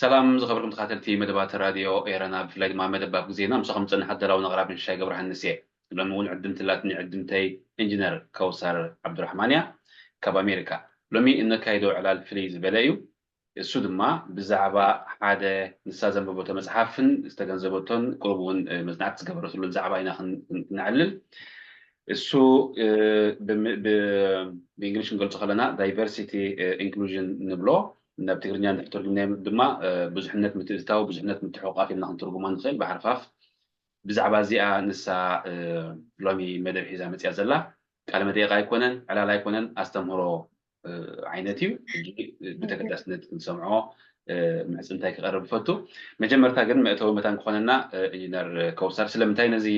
ሰላም ዝኸበርኩም ተኸታተልቲ መደባት ራድዮ ኤረና፣ ብፍላይ ድማ መደብ ኣብ ግዜና፣ ምሳኹም ዝጸንሕ ኣዳላውን ኣቕራብን ሽሻይ ገብረሃንስ እየ። ሎሚ እውን ዕድምቲ ኣላትኒ፣ ዕድምተይ ኢንጂነር ከውሳር ዓብዱራሕማን እያ፣ ካብ ኣሜሪካ። ሎሚ እነካይዶ ዕላል ፍልይ ዝበለ እዩ። እሱ ድማ ብዛዕባ ሓደ ንሳ ዘንበበቶ መጽሓፍን ዝተገንዘበቶን ቁሩብ እውን፣ እ፣ መጽናዕቲ ዝገበረትሉን ዛዕባ ኢና ክን-፣ ክን-፣ ክነዕልል። እሱ፣ እ፣ ብም-፣ ብ-፣ ብእንግሊሽ ክንገልጾ ከለና ዳይቨርሲቲ፣ እ፣ ኢንክሉዥን ንብሎ። ናብ ትግርኛ እንድሕር ተርጉምናዮ ድማ፣ እ፣ ብዙሕነት ምትእትታው፣ ብዙሕነት ምትሕቑቓፍ ኢልና ክንትርጉሞ ንኽእል ብሓርፋፍ። ብዛዕባ እዚኣ ንሳ፣ እ፣ ሎሚ መደብ ሒዛ መጽያ ዘላ። ቃለ መጠይቕ ኣይኮነን፣ ዕላል ኣይኮነን፣ ኣስተምህሮ፣ እ፣ ዓይነት እዩ። ሕጂ፣ እ፣ ብተገዳስነት ክንሰምዖ፣ እ፣ ምሕጽንታይ ክቐርብ እፈቱ። መጀመርታ ግን መእተዊ መታን ክኾነና፣ እ፣ ኢንጂነር ከውሳር፣ ስለምንታይ ነዚ፣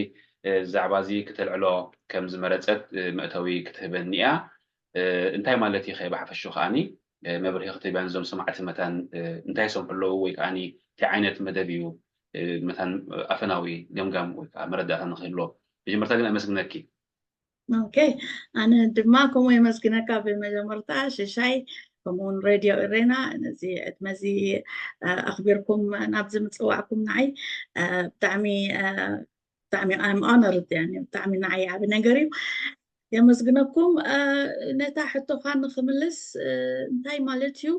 እ፣ ዛዕባ እዚ ክተልዕሎ ከም ዝመረጸት፣ እ፣ መእተዊ ክትህበኒ እያ። እ፣ እንታይ ማለት እዩ ኸ ብሓፈሽኡ ከኣኒ፣ እ፣ መብርሂ ክትህብያ ነዞም ሰማዕቲ መታን፣ እ፣ እንታይ ይሰምዑ ኣለዉ ወይ ከኣኒ እንታይ ዓይነት መደብ እዩ፣ እ፣ መታን ኣፈናዊ ገምጋም ወይ ከዓ መረዳእታ ንክህሎ። መጀመርታ ግን ኣመስግነኪ። ኦኬ፣ ኣነ ድማ ከምኡ የመስግነካ። ብመጀመርታ ሽሻይ፣ ከምኡውን ሬድዮ ኢሬና ነዚ ዕድመ እዚ፣ እ፣ ኣኽቢርኩም ናብዚ ምጽዋዕኩም ንዓይ፣ እ፣ ብጣዕሚ፣ እ፣ ብጣዕሚ I'm honored፣ ያኒ ብጣዕሚ ንዓይ ዓቢ ነገር እዩ። የመስግነኩም። እ፣ ነታ ሕቶኻ ንኽምልስ፣ እ፣ እንታይ ማለት እዩ?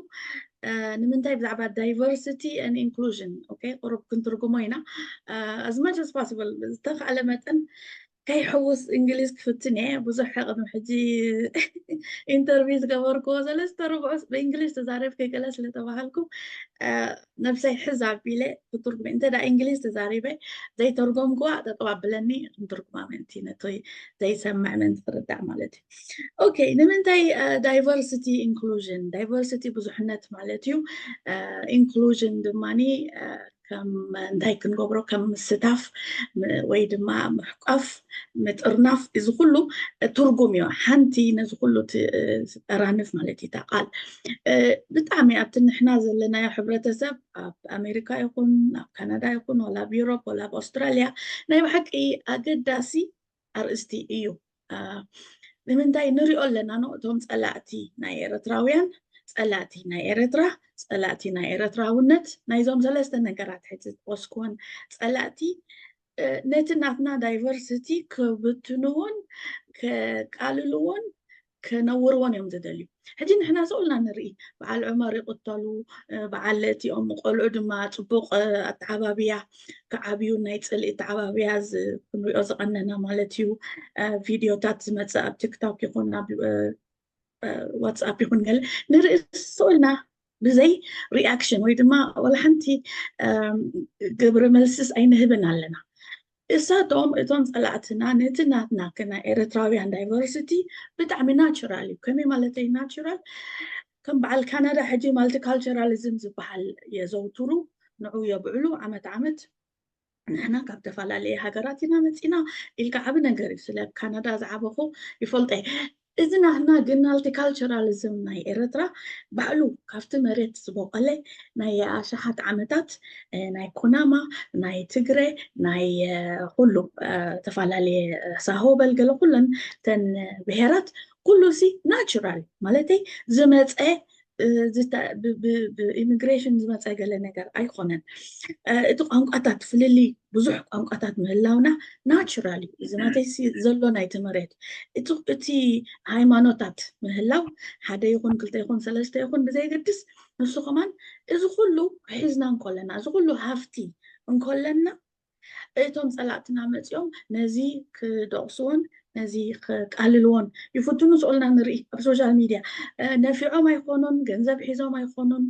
እ፣ ንምንታይ ብዛዕባ ዳይቨርሲቲ and ኢንክሉዥን፣ ኦኬ፣ ቁሩብ ክንትርጉሞ ኢና። እ፣ as much as possible፣ ዝተኻእለ መጠን ከይሕውስ እንግሊዝ ክፍትን እየ። ብዙሕ ቅድሚ ሕጂ ኢንተርቪው ዝገበርክዎ ሰለስተ ርብዑ ብእንግሊዝ ተዛረብኪ ገለ ስለ ተባሃልኩ፣ እ፣ ነብሰይ ሕዝ ኣቢለ ክትርጉም፣ እንተ ደኣ እንግሊዝ ተዛሪበ ዘይተርጎምክዋ ጠጠው ኣብለኒ፣ ክንትርጉማ ምእንቲ ነቲ ዘይሰምዕ ምእንቲ ክርዳእ ማለት እዩ። ኦኬ፣ ንምንታይ፣ እ፣ ዳይቨርሲቲ ኢንክሉዥን? ዳይቨርሲቲ ብዙሕነት ማለት እዩ። እ፣ ኢንክሉዥን ድማኒ፣ እ፣ ከም እንታይ ክንገብሮ፣ ከም ምስታፍ ም-፣ ወይ ድማ ምሕቋፍ፣ ምጥርናፍ፣ እዚ ኩሉ ትርጉም እዩ። ሓንቲ ነዚ ኩሉ ት-፣ እ፣ ትጠራንፍ ማለት እዩ እታ ቃል። እ፣ ብጣዕሚ ኣብቲ ንሕና ዘለናዮ ሕብረተሰብ፣ ኣብ ኣሜሪካ ይኹን፣ ኣብ ካናዳ ይኹን፣ ዋላ ኣብ ዩሮፕ፣ ዋላ ኣብ ኣውስትራልያ፣ ናይ ብሓቂ ኣገዳሲ ኣርእስቲ እዩ። እ፣ ንምንታይ ንሪኦ ኣለና ኖ፣ እቶም ጸላእቲ ናይ ኤርትራውያን፣ ጸላእቲ ናይ ኤርትራ፣ ጸላእቲ ናይ ኤርትራውነት፣ ናይዞም ሰለስተ ነገራት ሕጂ ዝጠቀስኩዎን ጸላእቲ፣ እ፣ ነቲ ናትና ዳይቨርሲቲ ክብትንዎን ከቃልልዎን ከነውርዎን እዮም ዝደልዩ። ሕጂ ንሕና ስቕ ኢልና ንርኢ፣ በዓል ዑመር ይቕተሉ፣ እ፣ በዓል እቲኦም ቆልዑ ድማ ጽቡቕ፣ እ፣ ኣተዓባብያ ክዓብዩ፣ ናይ ጽልኢ ኣተዓባብያ ዝ-፣ ክንሪኦ ዝቐነና ማለት እዩ። እ፣ ቪድዮታት ዝመጽእ ኣብ ቲክቶክ ይኹን ኣብ፣ እ፣ እ፣ ዋትስኣፕ ይኹን ገለ ንርኢ ስቕ ኢልና ብዘይ ሪኣክሽን ወይ ድማ ዋላ ሓንቲ፣ እም፣ ግብረ መልስስ ኣይንህብን ኣለና። እሳቶም እቶም ጸላእትና ነቲ ናትና ከ ናይ ኤርትራውያን ዳይቨርሲቲ ብጣዕሚ ናቹራል እዩ። ከመይ ማለተይ ናቹራል? ከም በዓል ካናዳ ሕጂ ማልቲካልቸራሊዝም ዝበሃል የዘውትሩ፣ ንዑ የብዕሉ ዓመት ዓመት። ንሕና ካብ ተፈላለየ ሃገራት ኢና መጺና ኢልካ ዓቢ ነገር እዩ። ስለ ኣብ ካናዳ ዝዓበኹ ይፈልጦ እየ። እዚ ናትና ግን ማልቲካልቸራሊዝም ናይ ኤርትራ ባዕሉ ካብቲ መሬት ዝበቆለ ናይ ኣሽሓት ዓመታት፣ እ፣ ናይ ኩናማ፣ ናይ ትግረ፣ ናይ፣ እ፣ ኩሉ፣ እ፣ ተፈላለየ፣ እ፣ ሳሆ በል ገለ ኩለን ተን ብሄራት ኩሉ ሲ ናቹራል ማለተይ ዝመጸ፣ እ፣ ዝተ-፣ ብ-፣ ብ-፣ ብኢሚግሬሽን ዝመጸ ገለ ነገር ኣይኮነን። እ፣ እቲ ቋንቋታት ፍልልይ ብዙሕ ቋንቋታት ምህላውና ናቹራል እዩ። እዚ ናተይ ሲ ዘሎ ናይቲ መሬት። እቲ፣ እቲ ሃይማኖታት ምህላው ሓደ ይኹን ክልተ ይኹን ሰለስተ ይኹን ብዘየገድስ ንሱ ከማን እዚ ኩሉ ሒዝና እንኮለና፣ እዚ ኩሉ ሃፍቲ እንኮለና እቶም ጸላእትና መጺኦም ነዚ ክደቕስዎን ነዚ ክቃልልዎን ይፍትኑ። ስቕ ኢልና ንርኢ ኣብ ሶሻል ሚድያ፣ እ፣ ነፊዖም ኣይኮኑን፣ ገንዘብ ሒዞም ኣይኮኑን፣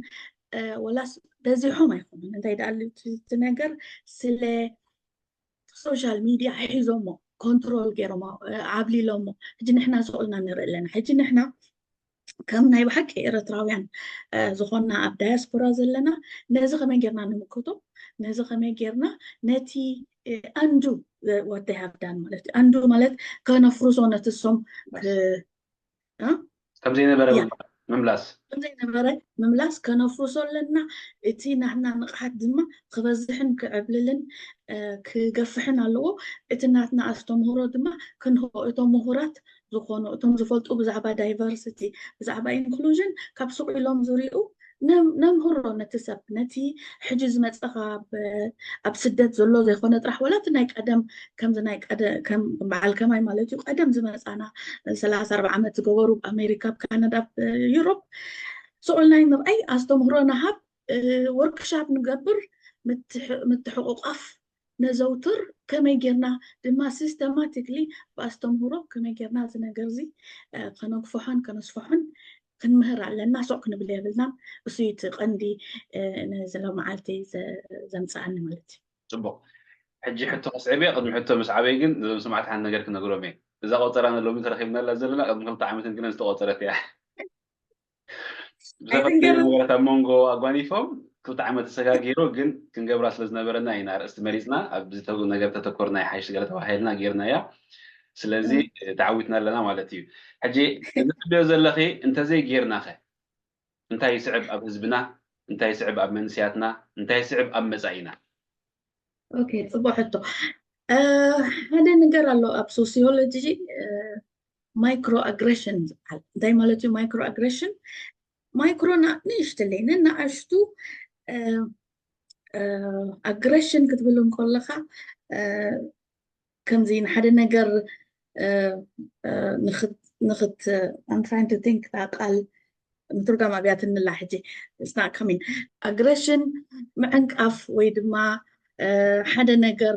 እ፣ ወላስ በዚሖም ኣይኮኑን። እንታይ ደኣ እቲ፣ እቲ ነገር ስለ ሶሻል ሚድያ ሒዞሞ ኮንትሮል ገይሮሞ ዓብሊሎሞ። ሕጂ ንሕና ስቕ ኢልና ንርኢ ኣለና። ሕጂ ንሕና ከም ናይ ብሓቂ ኤረትራውያን ዝኾንና ኣብ ዳያስፖራ ዘለና ነዚ ከመይ ጌርና ንምክቶ? ነዚ ከመይ ጌርና ነቲ ኣንዱ ወደይ ሃብዳን ማለት እዩ። ኣንዱ ማለት ከነፍርሶ ነትሶም ከም ዘይነበረ ምምላስ ከም ዘይነበረ ምምላስ ከነፍርሶ ኣለና። እቲ ናህና ንቕሓት ድማ ክበዝሕን ክዕብልልን ክገፍሕን ኣለዎ። እቲ ናትና ኣስተምህሮ ድማ ክንሆ እቶም ምሁራት ዝኾኑ እቶም ዝፈልጡ ብዛዕባ ዳይቨርሲቲ ብዛዕባ ኢንክሉዥን ካብ ስቕ ኢሎም ዝሪኡ ነምህሮ ነቲ ሰብ ነቲ ሕጂ ዝመፀኻ ኣብ ስደት ዘሎ ዘይኮነ ጥራሕ ወላ እቲ ናይ ቀደም ከምዚ ናይ ከም በዓል ከማይ ማለት እዩ ቀደም ዝመፃና ሰላሳ ኣርባዓ ዓመት ዝገበሩ ኣሜሪካ ኣብ ካናዳ ኣብ ዩሮፕ ስቕ ኢልና ምርኣይ ኣስተምህሮ ንሃብ ወርክሻፕ ንገብር ምትሕቑቋፍ ነዘውትር ከመይ ጌርና ድማ ሲስተማቲክሊ ብኣስተምህሮ ከመይ ጌርና እዚ ነገር እዚ ከነግፍሖን ከነስፍሖን ክንምህር ኣለና። ሶዕ ክንብል የብልናን። እሱ እቲ ቀንዲ ነዚ ሎመዓልቲ ዘምፅኣኒ ማለት እዩ። ፅቡቕ። ሕጂ ሕቶ ከስዕብ እየ። ቅድሚ ሕቶ ምስ ዓበይ ግን ነዞም ሰማዕቲ ሓንቲ ነገር ክነግሮም እየ። እዛ ቆፀራ ንሎሚ ተረኪብናላ ዘለና ቅድሚ ክልተ ዓመትን ግለን ዝተቆፀረት እያ። ብዝተፈላለዩ ነገራት ኣብ መንጎ ኣጓኒፎም ክልተ ዓመት ተሰጋጊሩ ግን ክንገብራ ስለ ዝነበረና ኢና ኣርእስቲ መሪፅና ኣብዚ ነገር ተተኮርና ይሓይሽ ገለ ተባሂልና ጌርናያ። ስለዚ ተዓዊትና ኣለና ማለት እዩ። ሕጂ እዚ ትብልዮ ዘለኺ እንተዘይ ጌርናኸ እንታይ ይስዕብ ኣብ ህዝብና? እንታይ ይስዕብ ኣብ መንስያትና? እንታይ ይስዕብ ኣብ መፃኢና? ኦኬ፣ ፅቡቅ ሕቶ። ሓደ ነገር ኣሎ ኣብ ሶሲዮሎጂ ማይክሮ ኣግሬሽን ዝበሃል። እንታይ ማለት እዩ ማይክሮ ኣግሬሽን? ማይክሮ ንእሽትለይ ነናኣሽቱ ኣግሬሽን ክትብል እንከለካ ከምዚ ንሓደ ነገር ንክት I'm trying to think ቃል ምትርጓም ኣብያትንላ ሕጂ it's not coming ኣግሬሽን ምዕንቃፍ ወይ ድማ ሓደ ነገር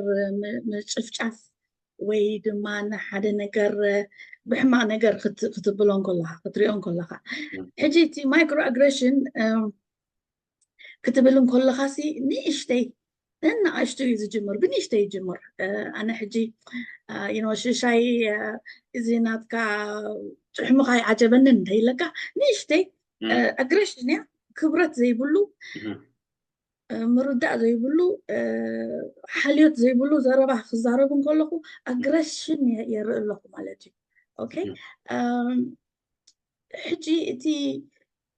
ምጭፍጫፍ ወይ ድማ ንሓደ ነገር ብሕማቕ ነገር ክትብሎ እንከለካ ክትሪኦ እንከለካ ሕጂ እቲ ማይክሮ ኣግሬሽን ክትብል እንከለካ ሲ ንእሽተይ ነናኣሽቱ እዩ ዝጅምር ብንእሽተይ ይጅምር ኣነ ሕጂ ዩኖ ሽሻይ እዚ ናትካ ጭሕምኻ ይዓጀበኒ እንተይለካ ንእሽተይ ኣግሬሽን እያ ክብረት ዘይብሉ ምርዳእ ዘይብሉ ሓልዮት ዘይብሉ ዘረባ ክዛረብ እንከለኹ ኣግሬሽን የርኢ ኣለኹ ማለት እዩ ኦኬ ሕጂ እቲ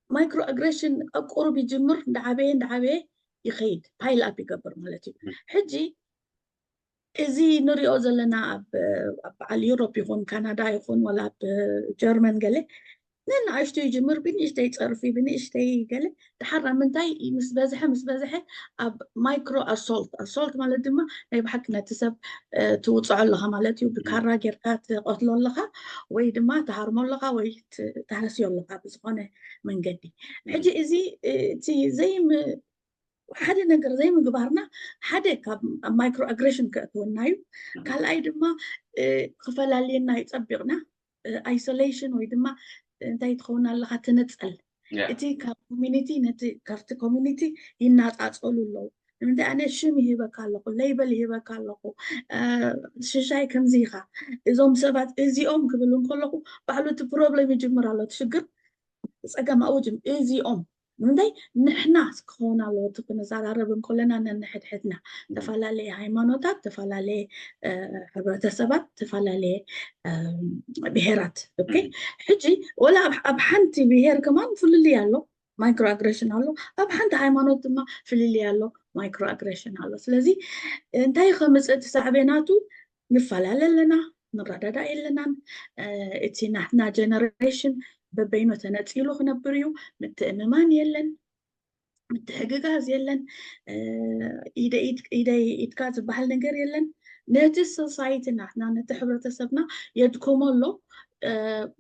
ማይክሮ ኣግሬሽን ኣብ ቁሩብ ይጅምር እንዳዓበየ እንዳዓበየ ይኸይድ ፓይል ኣፕ ይገብር ማለት እዩ ሕጂ እዚ ንሪኦ ዘለና ኣብ በዓል ዩሮፕ ይኹን ካናዳ ይኹን ወላ ኣብ ጀርመን ገለ ንንኣሽቱ ይጅምር ብንእሽተይ ፀርፊ ብንእሽተይ ገለ ድሓር ናብ ምንታይ ምስ በዝሐ ምስ በዝሐ ኣብ ማይክሮ ኣሶልት ኣሶልት ማለት ድማ ናይ ብሓቂ ነቲ ሰብ ትውፅዖ ኣለካ ማለት እዩ ብካራ ጌርካ ትቀትሎ ኣለካ ወይ ድማ ትሃርሞ ኣለካ ወይ ትሃስዮ ኣለካ ብዝኮነ መንገዲ ሕጂ እዚ እቲ ዘይ ሓደ ነገር ዘይምግባርና ሓደ ካብ ኣብ ማይክሮ ኣግሬሽን ከእትወና እዩ ካልኣይ ድማ ክፈላልየና እዩ ፀቢቕና ኣይሶሌሽን ወይ ድማ እንታይ ትኸውን ኣለካ ትንፀል እቲ ካብ ኮሚኒቲ ነቲ ካብቲ ኮሚኒቲ ይናፃፀሉ ኣለዉ ንምንታይ ኣነ ሽም ይህበካ ኣለኹ ሌይበል ይህበካ ኣለኹ ሽሻይ ከምዚ ኢኻ እዞም ሰባት እዚኦም ክብል እንከለኹ ባዕሉ እቲ ፕሮብለም ይጅምር ኣሎ እቲ ሽግር ፀገም ኣብኡ ጅም እዚኦም ንምንታይ ንሕና ክኸውን ኣለዎ እቲ ክንዘራረብ እንከለና ነንሕድሕድና ዝተፈላለየ ሃይማኖታት ዝተፈላለየ ሕብረተሰባት ዝተፈላለየ ብሄራት ኦኬ ሕጂ ወላ ኣብ ሓንቲ ብሄር ከማን ፍልልይ ኣሎ ማይክሮ ኣግሬሽን ኣሎ ኣብ ሓንቲ ሃይማኖት ድማ ፍልልይ ኣሎ ማይክሮ ኣግሬሽን ኣሎ ስለዚ እንታይ ከምፅእ እቲ ሳዕቤናቱ ንፈላለ ኣለና ንረዳዳእ የለናን እቲ ናትና ጀነሬሽን በበይኑ ተነፂሉ ክነብር እዩ ምትእምማን የለን ምትሕግጋዝ የለን ኢደይ ኢድካ ዝበሃል ነገር የለን ነቲ ሶሳይቲ ናትና ነቲ ሕብረተሰብና የድክሞ ኣሎ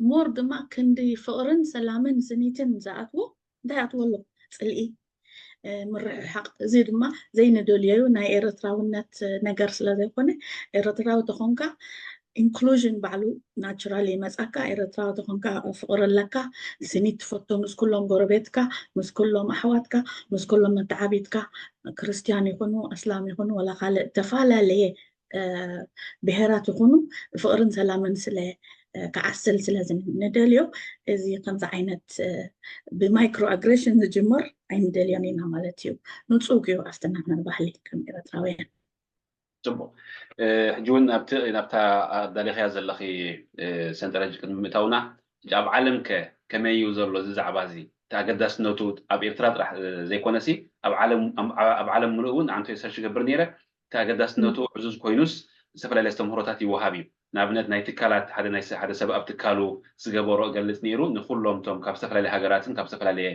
ሞር ድማ ክንዲ ፍቕርን ሰላምን ስኒትን ዝኣትዎ እንታይ ኣትዎ ኣሎ ፅልኢ ምርሕሓቕ እዚ ድማ ዘይንደልዮዩ ናይ ኤረትራውነት ነገር ስለ ዘይኮነ ኤረትራዊ ተኾንካ ኢንክሉዥን ባዕሉ ናቹራል ይመፃካ ኤረትራዊ ተኾንካ ፍቕሪ ኣለካ ስኒት ትፈቶ ምስ ኩሎም ጎረቤትካ ምስ ኩሎም ኣሕዋትካ ምስ ኩሎም መተዓቢትካ ክርስትያን ይኹኑ ኣስላም ይኹኑ ወላ ካልእ ተፈላለየ ብሄራት ይኹኑ ፍቕርን ሰላምን ስለ ክዓስል ስለ ንደልዮ፣ እዚ ከምዚ ዓይነት ብማይክሮ ኣግሬሽን ዝጅመር ኣይንደልዮን ኢና ማለት እዩ። ንፁግ እዩ ኣብቲ ናትና ባህሊ ከም ኤርትራውያን። ፅቡቅ። ሕጂ እውን ናብታ ኣዳሊኽያ ዘለኺ ሰንጠረጅ ቅድሚ ምእታውና፣ ኣብ ዓለም ከ ከመይ እዩ ዘሎ እዚ ዛዕባ እዚ? እቲ ኣገዳስነቱ ኣብ ኤርትራ ጥራሕ ዘይኮነሲ ኣብ ዓለም ምሉእ እውን ኣንተ ሰርች ገብር ነይረ። እቲ ኣገዳስነቱ ዕዙዝ ኮይኑስ ዝተፈላለየ ኣስተምህሮታት ይወሃብ እዩ። ንኣብነት ናይ ትካላት ሓደ ናይ ሓደ ሰብ ኣብ ትካሉ ዝገበሮ እገልጽ ነይሩ። ንኩሎም ቶም ካብ ዝተፈላለየ ሃገራትን ካብ ዝተፈላለየ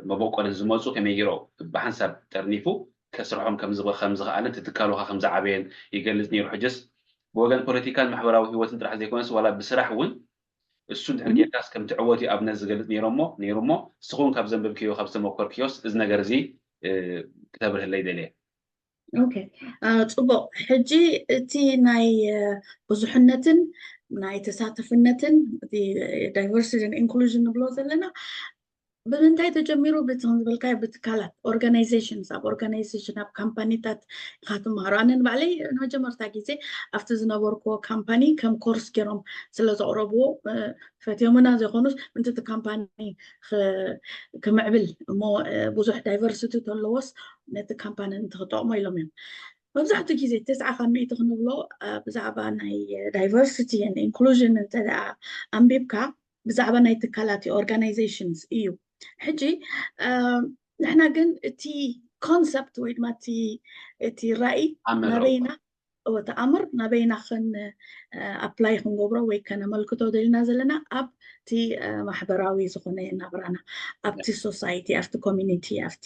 መበቆልን ዝመፁ ከመይ ገይሮ ብሓንሳብ ጠርኒፉ ከስርሖም ከም ዝኽኣልን እቲ ትካሉካ ከም ዝዓበየን ይገልጽ ነይሩ። ሕጅስ ብወገን ፖለቲካን ማሕበራዊ ህይወትን ጥራሕ ዘይኮነስ ዋላ ብስራሕ እውን እሱ እንድሕር ጌርካስ ከም ትዕወት እዩ ኣብነት ዝገልጽ ነይሮሞ ነይሩሞ ንስኹም ካብ ዘንበብክዮ ካብ ዝተመኮርክዮስ እዚ ነገር እዚ ክተብርህለይ ደልየ። ፅቡቅ። ሕጂ እቲ ናይ ብዙሕነትን ናይ ተሳተፍነትን ዳይቨርሲቲን ኢንክሉዥን ንብሎ ዘለና ብምንታይ ተጀሚሩ? ብቲ ዝበልካዮ ብትካላት ኦርጋናይዜሽንስ ኣብ ኦርጋናይዜሽን ኣብ ካምፓኒታት ኢካ ትመሃሮ። ኣነ ንባዕለይ ንመጀመርታ ግዜ ኣብቲ ዝነበርኩዎ ካምፓኒ ከም ኮርስ ገይሮም ስለ ዘቕረብዎ ፈትዮምና ዘይኮኑስ ምንቲ እቲ ካምፓኒ ክምዕብል እሞ ብዙሕ ዳይቨርሲቲ ተለዎስ ነቲ ካምፓኒ እንትክጠቕሞ ኢሎም እዮም። መብዛሕትኡ ግዜ ተስዓ ካብ ሚእቲ ክንብሎ ብዛዕባ ናይ ዳይቨርሲቲ ኢንክሉዥን እንተ ኣንቢብካ ብዛዕባ ናይ ትካላት ኦርጋናይዜሽንስ እዩ። ሕጂ ንሕና ግን እቲ ኮንሰፕት ወይ ድማ እቲ ራእይ ናበይና ተኣምር ናበይና ክን ኣፕላይ ክንገብሮ ወይ ከነመልክቶ ደሊና ዘለና ኣብቲ ማሕበራዊ ዝኾነ ናብራና ኣብቲ ሶሳይቲ ኣብቲ ኮሚኒቲ ኣብቲ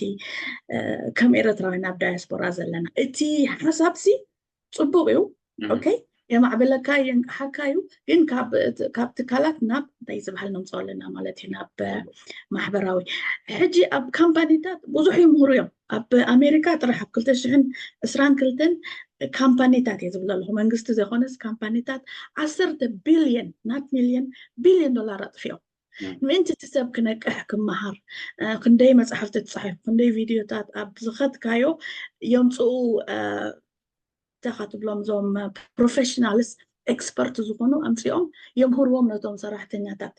ከም ኤረትራውያን ኣብ ዳያስፖራ ዘለና እቲ ሓሳብሲ ፅቡቅ እዩ። ኦኬ የማዕብለካ የንቅሓካ እዩ። ግን ካብ ትካላት ናብ እንታይ ዝበሃል ነምፅኦ ኣለና ማለት እዩ ናብ ማሕበራዊ ሕጂ ኣብ ካምፓኒታት ብዙሕ ይምህሩ እዮም። ኣብ ኣሜሪካ ጥራሕ ኣብ ክልተ ሽሕን ዕስራን ክልተን ካምፓኒታት እየ ዝብል ዘለኹ መንግስቲ ዘይኮነስ ካምፓኒታት ዓሰርተ ቢልየን not million billion dollar ኣጥፊኦም ምእንቲ እቲ ሰብ ክነቅሕ ክመሃር ክንደይ መፅሓፍቲ ትፅሕፍ ክንደይ ቪድዮታት ኣብ ዝኸድካዮ የምፅኡ ተኻ ትብሎም እዞም ፕሮፌሽናልስ ኤክስፐርት ዝኾኑ ኣምፅኦም የምህርዎም ነቶም ሰራሕተኛታት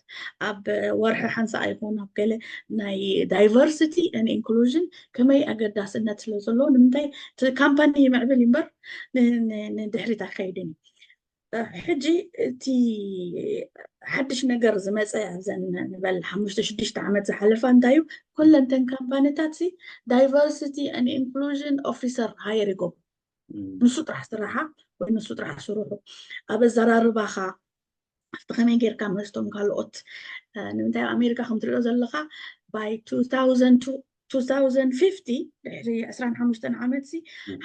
ኣብ ወርሒ ሓንሳ ኣይኮን ኣብ ገለ ናይ ዳይቨርሲቲ ን ኢንክሉዥን ከመይ ኣገዳስነት ስለ ዘለዎ ንምንታይ ካምፓኒ ይምዕብል እምበር ንድሕሪት ኣይከይድን እዩ። ሕጂ እቲ ሓድሽ ነገር ዝመፀ ኣብዘን ንበል ሓሙሽተ ሽዱሽተ ዓመት ዝሓለፋ እንታይ እዩ? ኩለንተን ካምፓኒታት ሲ ዳይቨርሲቲ ን ኢንክሉዥን ኦፊሰር ሃየር ይገብሩ። ንሱ ጥራሕ ስራሓ ወይ ንሱ ጥራሕ ስርሑ ኣብ ኣዘራርባኻ ኣብቲ ከመይ ጌርካ መስቶም ካልኦት ንምንታይ ኣብ ኣሜሪካ ከም ትሪኦ ዘለካ by two thousand two thousand fifty ድሕሪ ዕስራን ሓሙሽተን ዓመት ሲ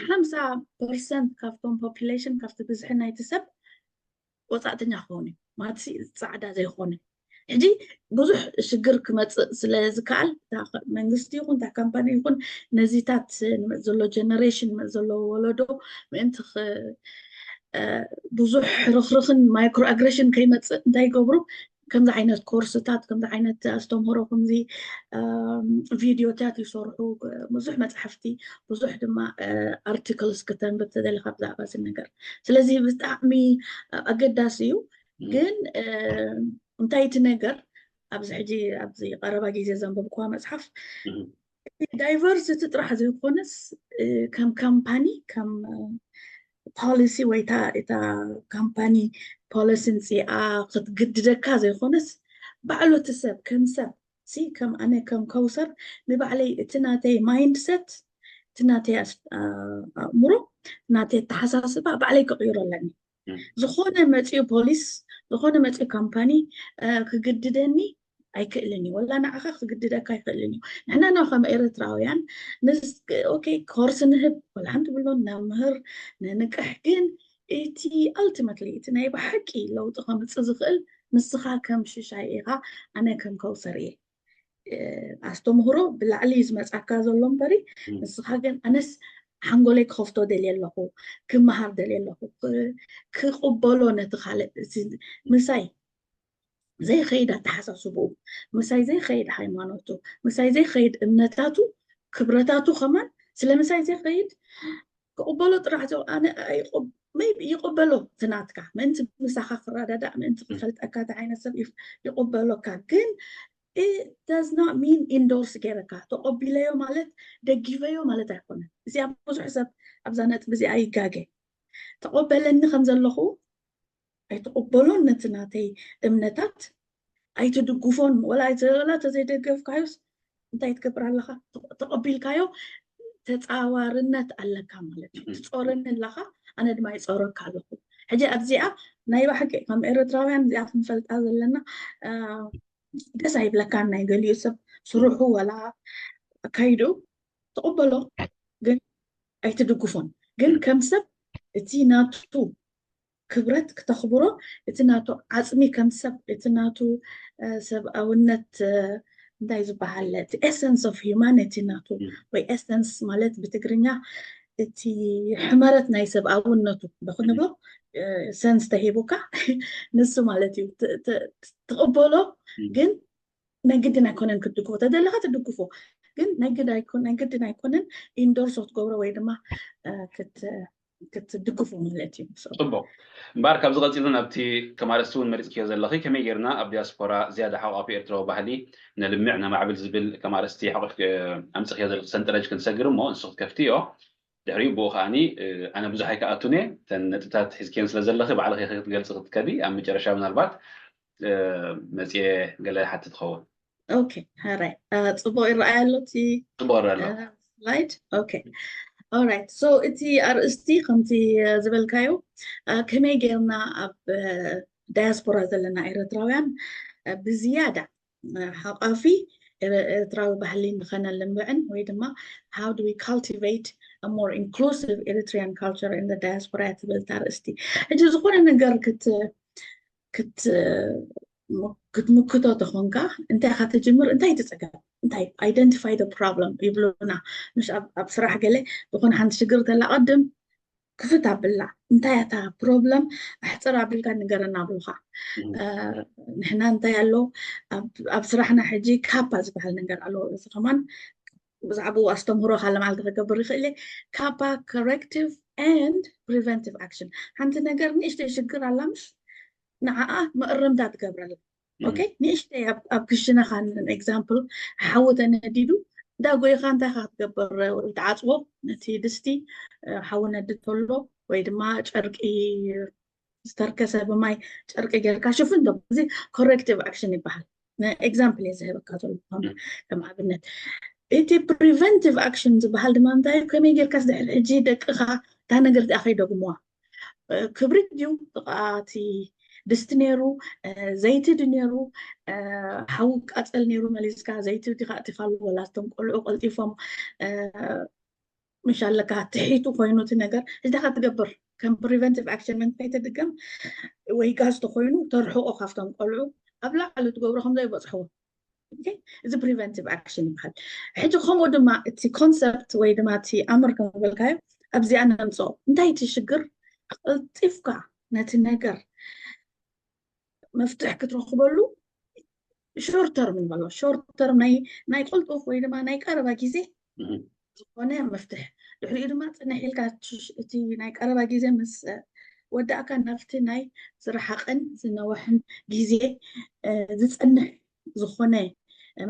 ሓምሳ ፐርሰንት ካብቶም ፖፑሌሽን ካብቲ ብዝሒ ናይቲ ሰብ ወፃእተኛ ክኸውን እዩ ማለት ፃዕዳ ዘይኮነ ሕጂ ብዙሕ ሽግር ክመፅእ ስለ ዝከኣል መንግስቲ ይኹን እታ ካምፓኒ ይኹን ነዚታት ንመፅ ዘሎ ጀነሬሽን ንመፅ ዘሎ ወለዶ ምእንቲ ብዙሕ ርኽርኽን ማይክሮ ኣግሬሽን ከይመፅእ እንታይ ይገብሩ ከምዚ ዓይነት ኮርስታት ከምዚ ዓይነት ኣስተምህሮ ከምዚ ቪድዮታት ይሰርሑ ብዙሕ መፅሓፍቲ ብዙሕ ድማ ኣርቲክልስ ክተንብብ ተደሊካ ብዛዕባ እዚ ነገር ስለዚ ብጣዕሚ ኣገዳሲ እዩ ግን እንታይ እቲ ነገር ኣብዚ ሕጂ ኣብዚ ቀረባ ግዜ ዘንበብኩዋ መፅሓፍ ዳይቨርሲቲ ጥራሕ ዘይኮነስ ከም ካምፓኒ ከም ፖሊሲ ወይ እታ ካምፓኒ ፖሊሲ ንፅኣ ክትግድደካ ዘይኮነስ ባዕሉ እቲ ሰብ ከም ሰብ ሲ ከም ኣነ ከም ከውሰር ንባዕለይ እቲ ናተይ ማይንድሰት እቲ ናተይ ኣእምሮ ናተይ ኣተሓሳስባ ባዕለይ ክቕይሮ ኣለኒ ዝኾነ መፅኡ ፖሊስ ዝኾነ መፅኡ ካምፓኒ ክግድደኒ ኣይክእልን እዩ ወላ ንዓኻ ክግድደካ ኣይክእልን እዩ ንሕና ና ከም ኤርትራውያን ኮርስ ንህብ ወላ ሓንቲ ብሎ ነምህር ንንቅሕ ግን እቲ ኣልቲመትሊ እቲ ናይ ብሓቂ ለውጢ ከምፅእ ዝኽእል ንስኻ ከም ሽሻይ ኢኻ ኣነ ከም ከውሰር እየ ኣስተምህሮ ብላዕሊ እዩ ዝመፃካ ዘሎ እምበሪ ንስኻ ግን ኣነስ ሓንጎለይ ክኸፍቶ ደልየ ኣለኹ ክመሃር ደልየ ኣለኹ ክቕበሎ ነቲ ካልእ ምሳይ ዘይኸይድ ኣተሓሳስብኡ ምሳይ ዘይኸይድ ሃይማኖቱ ምሳይ ዘይኸይድ እምነታቱ ክብረታቱ ከማን ስለ ምሳይ ዘይኸይድ ክቕበሎ ጥራሕ ዘው ኣነ ኣይቕብ- maybe ይቕበሎ ትናትካ ምእንቲ ምሳኻ ክረዳዳእ ምእንቲ ክፈልጠካ እቲ ዓይነት ሰብ ይፍ- ይቕበሎካ ግን it does not mean endorse ገይረካ ተቐቢለዮ ማለት ደጊፈዮ ማለት ኣይኮነን። እዚኣ ብዙሕ ሰብ ኣብዛ ነጥቢ እዚኣ ይጋገ። ተቐበለኒ ከም ዘለኹ ኣይትቕበሎን ነቲ ናተይ እምነታት ኣይትድግፎን ወላ ወላ ተዘይደገፍካዮስ እንታይ ትገብር ኣለኻ? ተቐቢልካዮ ተፃዋርነት ኣለካ ማለት እዩ። ትፆረኒ ኣለኻ፣ ኣነ ድማ ይፀረካ ኣለኹ። ሕጂ ኣብዚኣ ናይ ባሕቂ ከም ኤርትራውያን እዚኣ ክንፈልጣ ዘለና ደስ ኣይብለካን። ናይ ገሊኡ ሰብ ስርሑ ወላ ኣካይዱ ትቕበሎ፣ ግን ኣይትድግፎን። ግን ከም ሰብ እቲ ናቱ ክብረት ክተኽብሮ፣ እቲ ናቱ ዓፅሚ ከም ሰብ፣ እቲ ናቱ ሰብኣውነት እንታይ ዝበሃል እቲ essence of humanity ናቱ ወይ essence ማለት ብትግርኛ እቲ ሕመረት ናይ ሰብኣውነቱ ዶ ክንብሎ ሰንስ ተሂቡካ ንሱ ማለት እዩ። ትቕበሎ ግን ናይ ግድን ኣይኮነን ክትድግፎ ተደለኻ ትድግፎ ግን ናይ ግድን ኣይኮነን ኢንዶርስ ክትገብሮ ወይ ድማ ክትድግፎ ማለት እዩ። ፅቡቅ እምበኣር ካብዚ ቀፂሉ ናብቲ ከም ኣርእስቲ እውን መሪፅክዮ ዘለኺ ከመይ ጌርና ኣብ ዲያስፖራ ዝያዳ ሓቋፊ ኤርትራዊ ባህሊ ነልምዕ ነማዕብል ዝብል ከም ኣርእስቲ ሓቆፍ ኣምፅኽዮ ዘለኺ ሰንጠረጅ ክንሰግር እሞ ንሱ ክትከፍትዮ ድሕሪኡ ብኡ ከዓኒ ኣነ ብዙሕ ኣይከኣቱን እየ እተን ነጥብታት ሒዝክየን ስለ ዘለኺ ባዕልኺ ክትገልፂ ክትከዲ ኣብ መጨረሻ ምናልባት መፅየ ገለ ሓትት ኸውን ኦኬ ሕራይ ፅቡቅ ይረኣይ ኣሎ እቲ ፅቡቅ ይረኣ ኣሎ ስላይድ ኦኬ ኦራይት ሶ እቲ ኣርእስቲ ከምቲ ዝበልካዮ ከመይ ጌርና ኣብ ዳያስፖራ ዘለና ኤረትራውያን ብዝያዳ ሓቋፊ ኤረትራዊ ባህሊ ንኸነልምዕን ወይ ድማ how do we cultivate a more inclusive Eritrean culture in the diaspora እያ ትብል እታ ኣርእስቲ ሕጂ ዝኾነ ነገር ክትምክቶ ተኾንካ እንታይ ኢኻ ትጅምር እንታይ ትፀገም እንታይ identify the problem ይብሉና ምሽ ኣብ ስራሕ ገለ ዝኾነ ሓንቲ ሽግር ተላ ቀድም ክፍት ኣብላ እንታይ እታ problem ኣሕፅር ኣቢልካ ንገረና ኣብሉካ ንሕና እንታይ ኣሎ ኣብ ስራሕና ሕጂ ካፓ ዝበሃል ነገር ኣሎ እዚ ከማን ብዛዕባኡ ኣስተምህሮ ካለ ማለት ክገብር ይኽእል ካፓ corrective and preventive action ሓንቲ ነገር ንእሽተይ ሽግር ኣላ ምሽ ንዓኣ መእረምታ ትገብረላ ኦኬ ንእሽተይ ኣብ ክሽነኻ example ሓዊ ተነዲዱ ዳጎይኻ እንታይ ካ ክትገብር ትዓፅቦ ነቲ ድስቲ ሓዊ ነዲ ተሎ ወይ ድማ ጨርቂ ዝተርከሰ ብማይ ጨርቂ ጌርካ ሽፍን ዶ እዚ corrective action ይበሃል example እየ ዝህበካ ዘሎ ከም ኣብነት እቲ preventive action ዝበሃል ድማ እንታይ ከመይ ጌርካስ ድሕሪ ሕጂ ደቅኻ እታ ነገር እዚኣ ከይደግምዋ ክብሪት ድዩ ጥቃቲ ድስቲ ነይሩ ዘይቲ ድ ነይሩ ሓዊ ቃፀል ነይሩ መሊስካ ዘይቲ ዲካ እቲፋሉ ወላ እቶም ቆልዑ ቀልጢፎም ምሽ ኣለካ ትሒቱ ኮይኑ እቲ ነገር እንታይ ትገብር ከም preventive action እንታይ ትድገም ወይ ጋዝ ተኮይኑ ተርሕቆ ካብቶም ቆልዑ ኣብ ላዕሊ ትገብሮ ከም ዘይበፅሕዎ እዚ preventive action ይበሃል ሕጂ ከምኡ ድማ እቲ concept ወይ ድማ እቲ ኣምር ከም ዝበልካዮ ኣብዚኣ ነምፅኦ እንታይ እቲ ሽግር ቀልጢፍካ ነቲ ነገር መፍትሕ ክትረክበሉ short term ንበሎ short term ናይ ቀልጡፍ ወይ ድማ ናይ ቀረባ ግዜ ዝኾነ መፍትሕ ድሕሪኡ ድማ ፅንሕ ኢልካ እቲ ናይ ቀረባ ግዜ ምስ ወዳእካ ናብቲ ናይ ዝረሓቀን ዝነወሐን ግዜ ዝፀንሕ ዝኾነ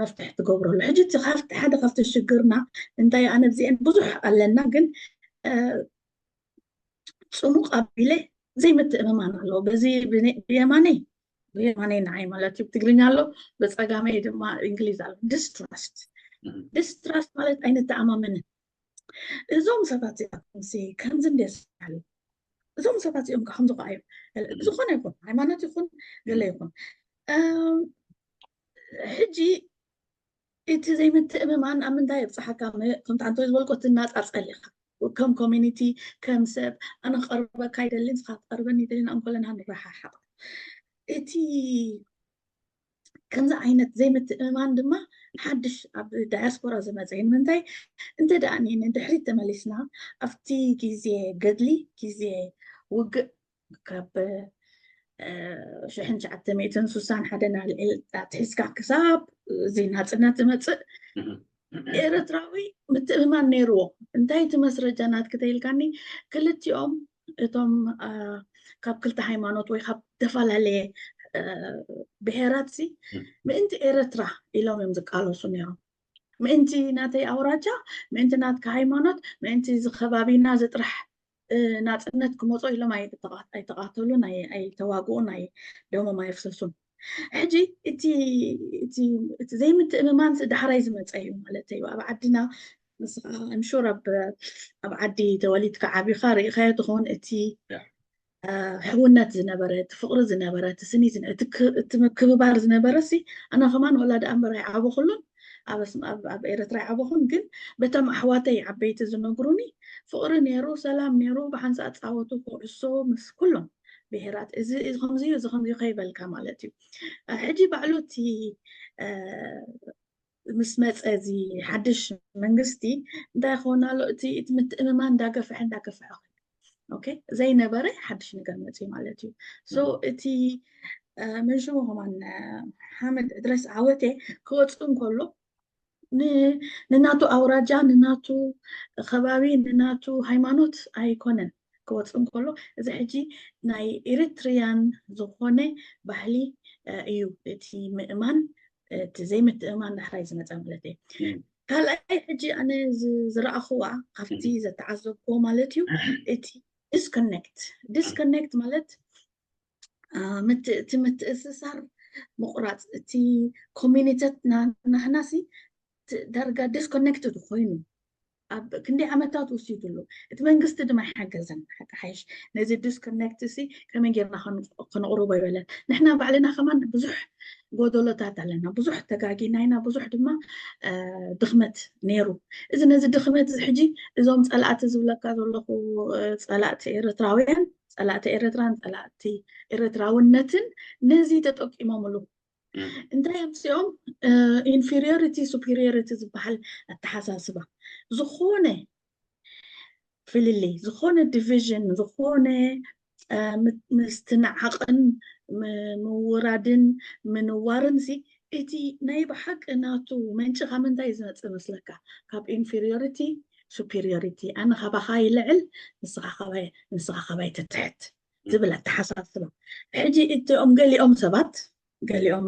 መፍትሕ ትገብረሉ ሕጂ እቲ ሓደ ካብቲ ሽግርና እንታይ ኣነ ኣብዚአን ብዙሕ ኣለና ግን ፅሙቕ ኣቢለ ዘይምትእምማን ኣለዎ በዚ ብየማነይ ብየማነይ ንዓይ ማለት እዩ ትግርኛ ኣሎ ብፀጋመይ ድማ እንግሊዝ ኣሎ distrust distrust ማለት ኣይንተኣማመንን እዞም ሰባት እዚኣቶምሲ ከምዚ እንደ ዝባሉ እዞም ሰባት እዚኦም ከምዚ ከዓዩ ዝኾነ ይኹን ሃይማኖት ይኹን ገለ ይኹን ሕጂ እቲ ዘይምትእምማን ኣብ ምንታይ የብፅሓካ ከምቲ ኣንተ ዝበልኮ ትናፃፀል ኢኻ ከም ኮሚኒቲ ከም ሰብ ኣነ ክቐርበካ ይደሊ ንስኻ ክትቀርበኒ ይደሊ ንኣንኮለና ንረሓሓቕ እቲ ከምዚ ዓይነት ዘይምትእምማን ድማ ሓድሽ ኣብ ዳያስፖራ ዝመፀ እዩ ንምንታይ እንተ ደኣ ንድሕሪት ተመሊስና ኣብቲ ግዜ ገድሊ ግዜ ውግእ ካብ ሽሕን ትሽዓተ ሚእትን ስሳን ሓደን ኣልዒል ኣትሒዝካ ክሳብ እዚ ናፅነት ዝመፅእ ኤርትራዊ ምትእምማን ነይርዎ። እንታይ እቲ መስረጃ ናትኪ ተይልካኒ፣ ክልቲኦም እቶም ካብ ክልተ ሃይማኖት ወይ ካብ ዝተፈላለየ ብሄራት ሲ ምእንቲ ኤርትራ ኢሎም እዮም ዝቃለሱ ነይሮም። ምእንቲ ናተይ ኣውራጃ፣ ምእንቲ ናትካ ሃይማኖት፣ ምእንቲ እዚ ከባቢና ዝጥራሕ ናፅነት ክመፆ ኢሎም ኣይተቓተሉን፣ ኣይተዋግኡን፣ ደሞም ኣየፍሰሱን። ሕጂ እቲ ዘይምትእምማን ዳሕራይ ዝመፀ እዩ ማለት እዩ። ኣብ ዓድና ንስኻ እምሹር ኣብ ዓዲ ተወሊድካ ዓቢኻ ርኢኻዮ ትኸውን። እቲ ሕውነት ዝነበረ፣ እቲ ፍቕሪ ዝነበረ፣ እቲ ስኒ እቲ ምክብባር ዝነበረ ሲ ኣነ ከማን ወላ ደኣ እምበር ኣይዓበኹሉን ኣብ ኤርትራ ይዓበኹን፣ ግን በቶም ኣሕዋተይ ዓበይቲ ዝነግሩኒ ፍቕሪ ነይሩ፣ ሰላም ነይሩ፣ ብሓንሳእ ፃወቱ ኩዕሶ ምስ ኩሎም ብሄራት እዚ ከምዚ እዚ ከምዚ ከይበልካ ማለት እዩ። ሕጂ ባዕሉ እቲ ምስ መፀ እዚ ሓድሽ መንግስቲ እንታይ ይኸውን ኣሎ፣ እቲ ምትእምማን እንዳገፍሐ እንዳገፍሐ ኦኬ ዘይነበረ ሓድሽ ነገር መፅዩ ማለት እዩ። ሶ እቲ መንሽሙ ከማን ሓመድ እድረስ ዓወቴ ክወፅእ እንከሎ ንናቱ ኣውራጃ፣ ንናቱ ከባቢ፣ ንናቱ ሃይማኖት ኣይኮነን ክወፅእ እንከሎ፣ እዚ ሕጂ ናይ ኤሪትሪያን ዝኾነ ባህሊ እዩ። እቲ ምእማን፣ እቲ ዘይምትእማን ዳሕራይ ዝመፀ ማለት እዩ። ካልኣይ ሕጂ ኣነ ዝረኣኽዋ ካብቲ ዘተዓዘብክዎ ማለት እዩ፣ እቲ ዲስኮኔክት። ዲስኮኔክት ማለት እቲ ምትእስሳር ምቑራፅ፣ እቲ ኮሚኒተት ናህናሲ ዳርጋ ዲስኮኔክትድ ኮይኑ ኣብ ክንደይ ዓመታት ወሲዱሉ። እቲ መንግስቲ ድማ ይሓገዘን ሓቂ ሓይሽ ነዚ ዲስኮኔክት ሲ ከመይ ጌርና ከንቕርቦ ይበለን። ንሕና ባዕልና ከማን ብዙሕ ጎደሎታት ኣለና፣ ብዙሕ ተጋጊና ኢና፣ ብዙሕ ድማ ድኽመት ነይሩ። እዚ ነዚ ድኽመት እዚ ሕጂ እዞም ፀላእቲ ዝብለካ ዘለኹ ፀላእቲ ኤርትራውያን፣ ፀላእቲ ኤርትራን ፀላእቲ ኤርትራውነትን ነዚ ተጠቂሞምሉ። እንታይ ኣምፅኦም? ኢንፌሪዮሪቲ ሱፔሪዮሪቲ ዝበሃል ኣተሓሳስባ፣ ዝኾነ ፍልልይ፣ ዝኾነ ዲቪዥን፣ ዝኾነ ምስትንዓቕን ምውራድን ምንዋርን ሲ እቲ ናይ ብሓቂ ናቱ መንጭ ካብ ምንታይ ዝመፅእ መስለካ? ካብ ኢንፌሪዮሪቲ ሱፔሪዮሪቲ፣ ኣነ ካባኻ ይልዕል፣ ንስኻ ካባይ ትትሕት ዝብል ኣተሓሳስባ። ሕጂ እቲኦም ገሊኦም ሰባት፣ ገሊኦም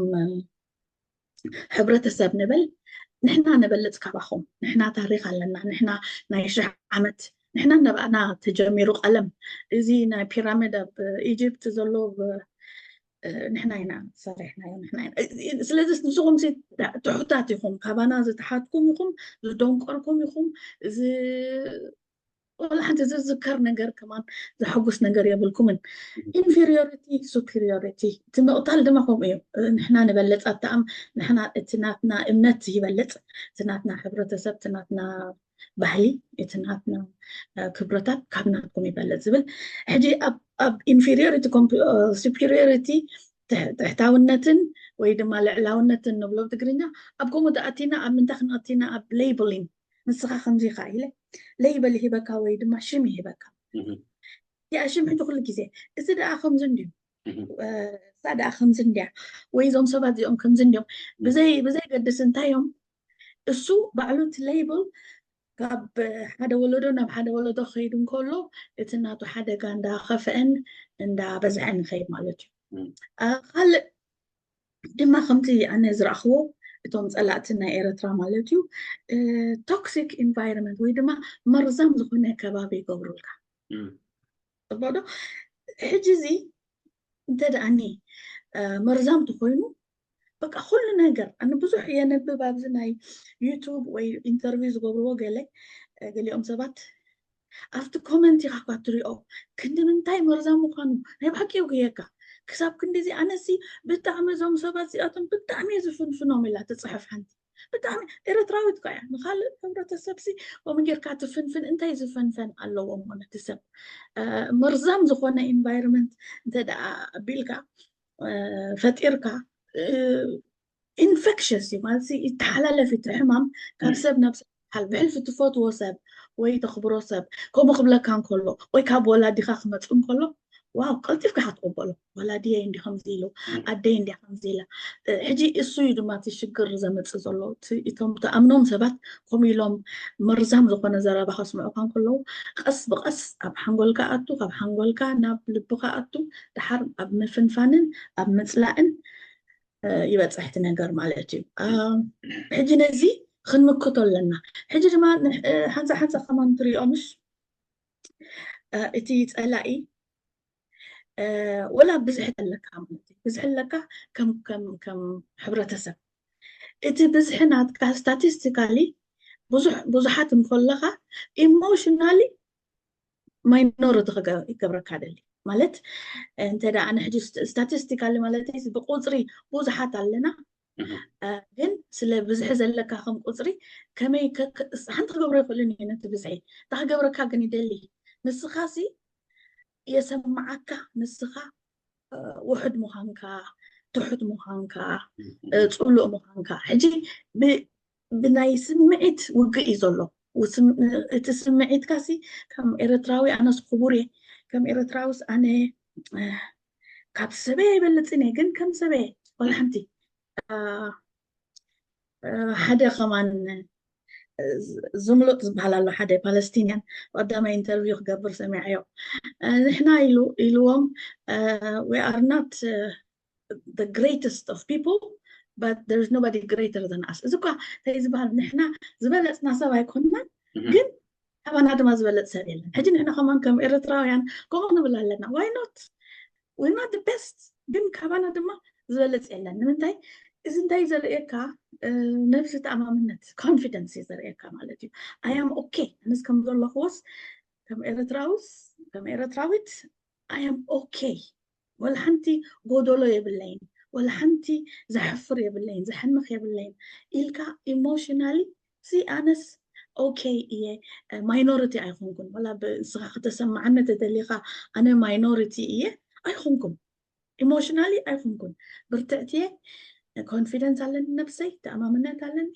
ሕብረተሰብ ንብል፣ ንሕና ንበልፅ ካባኹም፣ ንሕና ታሪኽ ኣለና፣ ንሕና ናይ ሽሕ ዓመት፣ ንሕና ነባእና ተጀሚሩ ቀለም፣ እዚ ናይ ፒራሚድ ኣብ ኢጅፕት ዘሎ ንሕና ኢና ሰሪሕናዮ፣ ንሕና ኢና። ስለዚ ንስኹም ትሑታት ኢኹም፣ ካባና ዝተሓትኩም ኢኹም፣ ዝደንቆርኩም ኢኹም፣ እዚ ወላ ሓንቲ ዝዝከር ነገር ከማን ዘሐጉስ ነገር የብልኩምን። ኢንፌሪዮሪቲ ሱፔሪዮሪቲ፣ እቲ ምቕታል ድማ ከምኡ እዩ። ንሕና ንበልፅ ኣተኣም፣ ንሕና እቲ ናትና እምነት ይበልፅ፣ እቲ ናትና ሕብረተሰብ፣ እቲ ናትና ባህሊ፣ እቲ ናትና ክብረታት ካብ ናትኩም ይበልፅ ዝብል። ሕጂ ኣብ ኢንፌሪዮሪቲ ሱፔሪዮሪቲ፣ ትሕታውነትን ወይ ድማ ልዕላውነትን ንብሎ ብትግርኛ፣ ኣብ ከምኡ ተኣቲና ኣብ ምንታይ ክንኣቲና ኣብ ሌይብሊንግ ንስኻ ከምዚ ኢኻ ኢለ ለይበል ይህበካ ወይ ድማ ሽም ይህበካ። እዚኣ ሽም ሕጂ ኩሉ ግዜ እዚ ደኣ ከምዚ እንድዩ፣ እዛ ደኣ ከምዚ እንድያ፣ ወይ እዞም ሰባት እዚኦም ከምዚ እንድዮም፣ ብዘይ ብዘይ ገድስ እንታይ እዮም፣ እሱ ባዕሉ እቲ ሌይብል ካብ ሓደ ወለዶ ናብ ሓደ ወለዶ ክኸይድ እንከሎ እቲ ናቱ ሓደጋ እንዳኸፍአን እንዳበዝሐን ይኸይድ ማለት እዩ። ካልእ ድማ ከምቲ ኣነ ዝረኣኽዎ እቶም ፀላእቲ ናይ ኤርትራ ማለት እዩ ቶክሲክ ኢንቫይሮንመንት ወይ ድማ መርዛም ዝኾነ ከባቢ ይገብሩልካ። ፅቡቅ ዶ? ሕጂ እዚ እንተ ደኣኒ መርዛም ተኮይኑ በቃ ኩሉ ነገር ኣነ ብዙሕ የነብብ ኣብዚ ናይ ዩቱብ ወይ ኢንተርቪው ዝገብርዎ ገለ ገሊኦም ሰባት ኣብቲ ኮመንት ኢኻ እኳ ትሪኦ ክንዲ ምንታይ መርዛም ምዃኑ ናይ ብሓቂ የጉየካ። ክሳብ ክንዲዚ ኣነሲ ብጣዕሚ እዞም ሰባት እዚኣቶም ብጣዕሚ እየ ዝፍንፍኖም ኢላ ትፅሕፍ ሓንቲ። ብጣዕሚ ኤርትራዊት እኳ እያ። ንኻልእ ሕብረተሰብሲ ከምኡ ጌርካ ትፍንፍን እንታይ ዝፈንፈን ኣለዎ እሞ ነቲ ሰብ? መርዛም ዝኾነ ኢንቫይሮንመንት እንተ ደኣ ኣቢልካ ፈጢርካ ኢንፌክሽስ እዩ ማለት ይተሓላለፍ እቲ ሕማም ካብ ሰብ ናብ ሰብ ይበሃል። ብሕልፊ ትፈትዎ ሰብ ወይ ተኽብሮ ሰብ ከምኡ ክብለካ እንከሎ ወይ ካብ ወላዲኻ ክመፅእ እንከሎ ዋው ቀልጢፍካ ኢኻ ትቕበሎ። ወላዲየይ እንዲ ከምዚ ኢሉ፣ ኣደይ እንዲያ ከምዚ ኢላ። ሕጂ እሱ እዩ ድማ እቲ ሽግር ዘመፅእ ዘሎ። እቶም ትኣምኖም ሰባት ከምኡ ኢሎም መርዛም ዝኾነ ዘረባ ከስምዑካ እንከለዉ፣ ቀስ ብቐስ ኣብ ሓንጎልካ ኣቱ፣ ካብ ሓንጎልካ ናብ ልብካ ኣቱ፣ ድሓር ኣብ ምፍንፋንን ኣብ ምፅላእን ይበፅሕ እቲ ነገር ማለት እዩ። ሕጂ ነዚ ክንምክቶ ኣለና። ሕጂ ድማ ሓንሳ ሓንሳ ከማን ትሪኦ ምሽ እቲ ፀላኢ ወላ ብዝሒ ኣለካ ማለት እዩ። ብዝሒ ኣለካ ከም ከም ከም ሕብረተሰብ እቲ ብዝሒ ናትካ ስታቲስቲካሊ ብዙሕ ብዙሓት እንከለኻ ኢሞሽናሊ ማይኖሪቲ ክገብረካ ደሊ ማለት እንተ ደኣ ንሕጂ ስታቲስቲካሊ ማለት ብቁፅሪ ብዙሓት ኣለና ግን ስለ ብዝሒ ዘለካ ከም ቁፅሪ ከመይ ሓንቲ ክገብሮ ይኽእልን እዩ ነቲ ብዝሒ እታ ክገብረካ ግን ይደሊ ንስኻሲ የሰምዓካ ንስኻ ውሑድ ምዃንካ ትሑት ምዃንካ ፅሉእ ምዃንካ ሕጂ ብናይ ስምዒት ውግእ እዩ ዘሎ እቲ ስምዒትካ ሲ ከም ኤርትራዊ ኣነስ ክቡር እየ ከም ኤርትራውስ ኣነ ካብ ሰበየ ይበልፅን እየ ግን ከም ሰበየ ወላ ሓንቲ ሓደ ከማን ዝምሉጥ ዝበሃል ኣሎ ሓደ ፓለስቲንያን ቀዳማይ ኢንተርቪው ክገብር ሰሚዐዮ ንሕና ኢሉ ኢልዎም we are not the greatest of people but there is nobody greater than us እዚ እኳ እንታይ ዝበሃል ንሕና ዝበለፅና ሰብ ኣይኮንናን ግን ካባና ድማ ዝበለፅ ሰብ የለን ሕጂ ንሕና ከማን ከም ኤርትራውያን ከምኡ ንብል ኣለና why not we are not the best ግን ካባና ድማ ዝበለፅ የለን ንምንታይ እዚ እንታይ ዘርእየካ ነብሲ ተኣማምነት ኮንፊደንስ እዩ ዘርእየካ ማለት እዩ I am okay ኣነስ ከም ዘለኽዎስ ከም ኤርትራውስ ከም ኤርትራዊት I am okay ወላ ሓንቲ ጎደሎ የብለይን ወላ ሓንቲ ዘሕፍር የብለይን ዘሕንኽ የብለይን ኢልካ ኢሞሽናሊ ሲ ኣነስ okay እየ ማይኖሪቲ ኣይኮንኩን ወላ ንስኻ ከተሰማዓኒ ተደሊኻ ኣነ ማይኖሪቲ እየ ኣይኮንኩን ኢሞሽናሊ ኣይኮንኩን ብርትዕቲ እየ ኮንፊደንስ ኣለኒ ነብሰይ ተኣማምነት ኣለኒ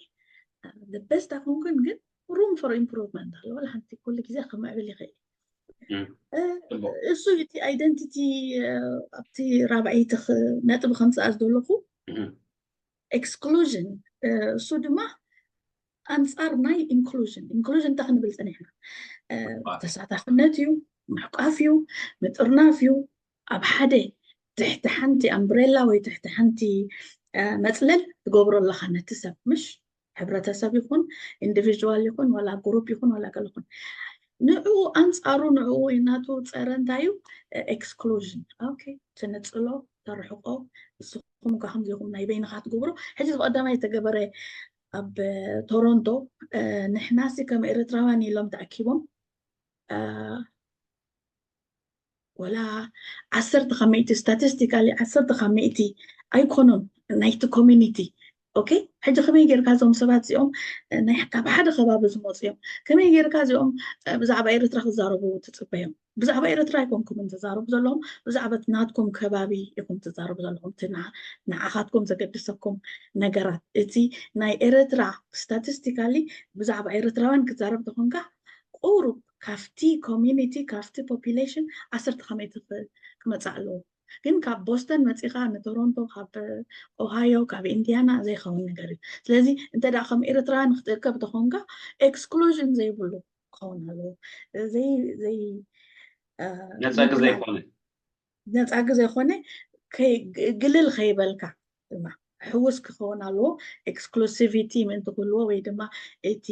the best ኣይኮንኩን ግን room for improvement ኣሎ ወላ ሓንቲ ኩሉ ግዜ ክምዕብል ይኽእል እሱ እቲ identity ኣብቲ ራብዐይቲ ነጥቢ ከምፅኣ ዝደለኹ exclusion እሱ ድማ ኣንፃር ናይ inclusion inclusion እንታይ ክንብል ፀኒሕና ተሳታፍነት እዩ ምሕቋፍ እዩ ምጥርናፍ እዩ ኣብ ሓደ ትሕቲ ሓንቲ ኣምብሬላ ወይ ትሕቲ ሓንቲ መፅለል ትገብሮ ኣለኻ ነቲ ሰብ ምሽ ሕብረተሰብ ይኹን ኢንዲቪጅዋል ይኹን ዋላ ግሩፕ ይኹን ዋላ ገለ ይኹን ንዕኡ ኣንፃሩ ንዕኡ ናቱ ፀረ እንታይ እዩ exclusion okay ትንፅሎ ተርሕቆ ንስኹም ከ ከምዚኹም ናይ በይንኻ ትገብሮ ሕጂ ብቀዳማይ ዝተገበረ ኣብ ቶሮንቶ ንሕናሲ ከም ኤርትራውያን ኢሎም ተኣኪቦም ወላ ዓሰርተ ካብ ሚእቲ ስታቲስቲካሊ ዓሰርተ ካብ ሚእቲ ኣይኮኑን ናይቲ ኮሚኒቲ okay ሕጂ ከመይ ጌርካ እዞም ሰባት እዚኦም ካብ ሓደ ከባቢ ዝመፁ እዮም ከመይ ጌርካ እዚኦም ብዛዕባ ኤርትራ ክዛረቡ ትፅበዮም ብዛዕባ ኤርትራ ኣይኮንኩምን ትዛረቡ ዘለኹም ብዛዕባ ናትኩም ከባቢ ኢኹም ትዛረቡ ዘለኹም እቲ ንዓኻትኩም ዘገድሰኩም ነገራት እቲ ናይ ኤርትራ ስታቲስቲካሊ ብዛዕባ ኤርትራውያን ክዛረብ ተኾንካ ቁሩብ ካብቲ ኮሚኒቲ ካብቲ ፖፒሌሽን ዓሰርተ ከመይ ክመፅእ ኣለዎ ግን ካብ ቦስተን መፂኻ ንቶሮንቶ ካብ ኦሃዮ ካብ ኢንዲያና ዘይኸውን ነገር እዩ ስለዚ እንተ ከም ኤርትራውያን ክትእከብ ተኾንካ ኤክስክሉዥን ዘይብሉ ክኸውን ኣለዎ ነፃ ግዜ ይኮነ ነፃ ግዜ ኮነ ግልል ከይበልካ ድማ ሕውስ ክኸውን ኣለዎ ኤክስክሉሲቪቲ ምእንቲ ክህልዎ ወይ ድማ እቲ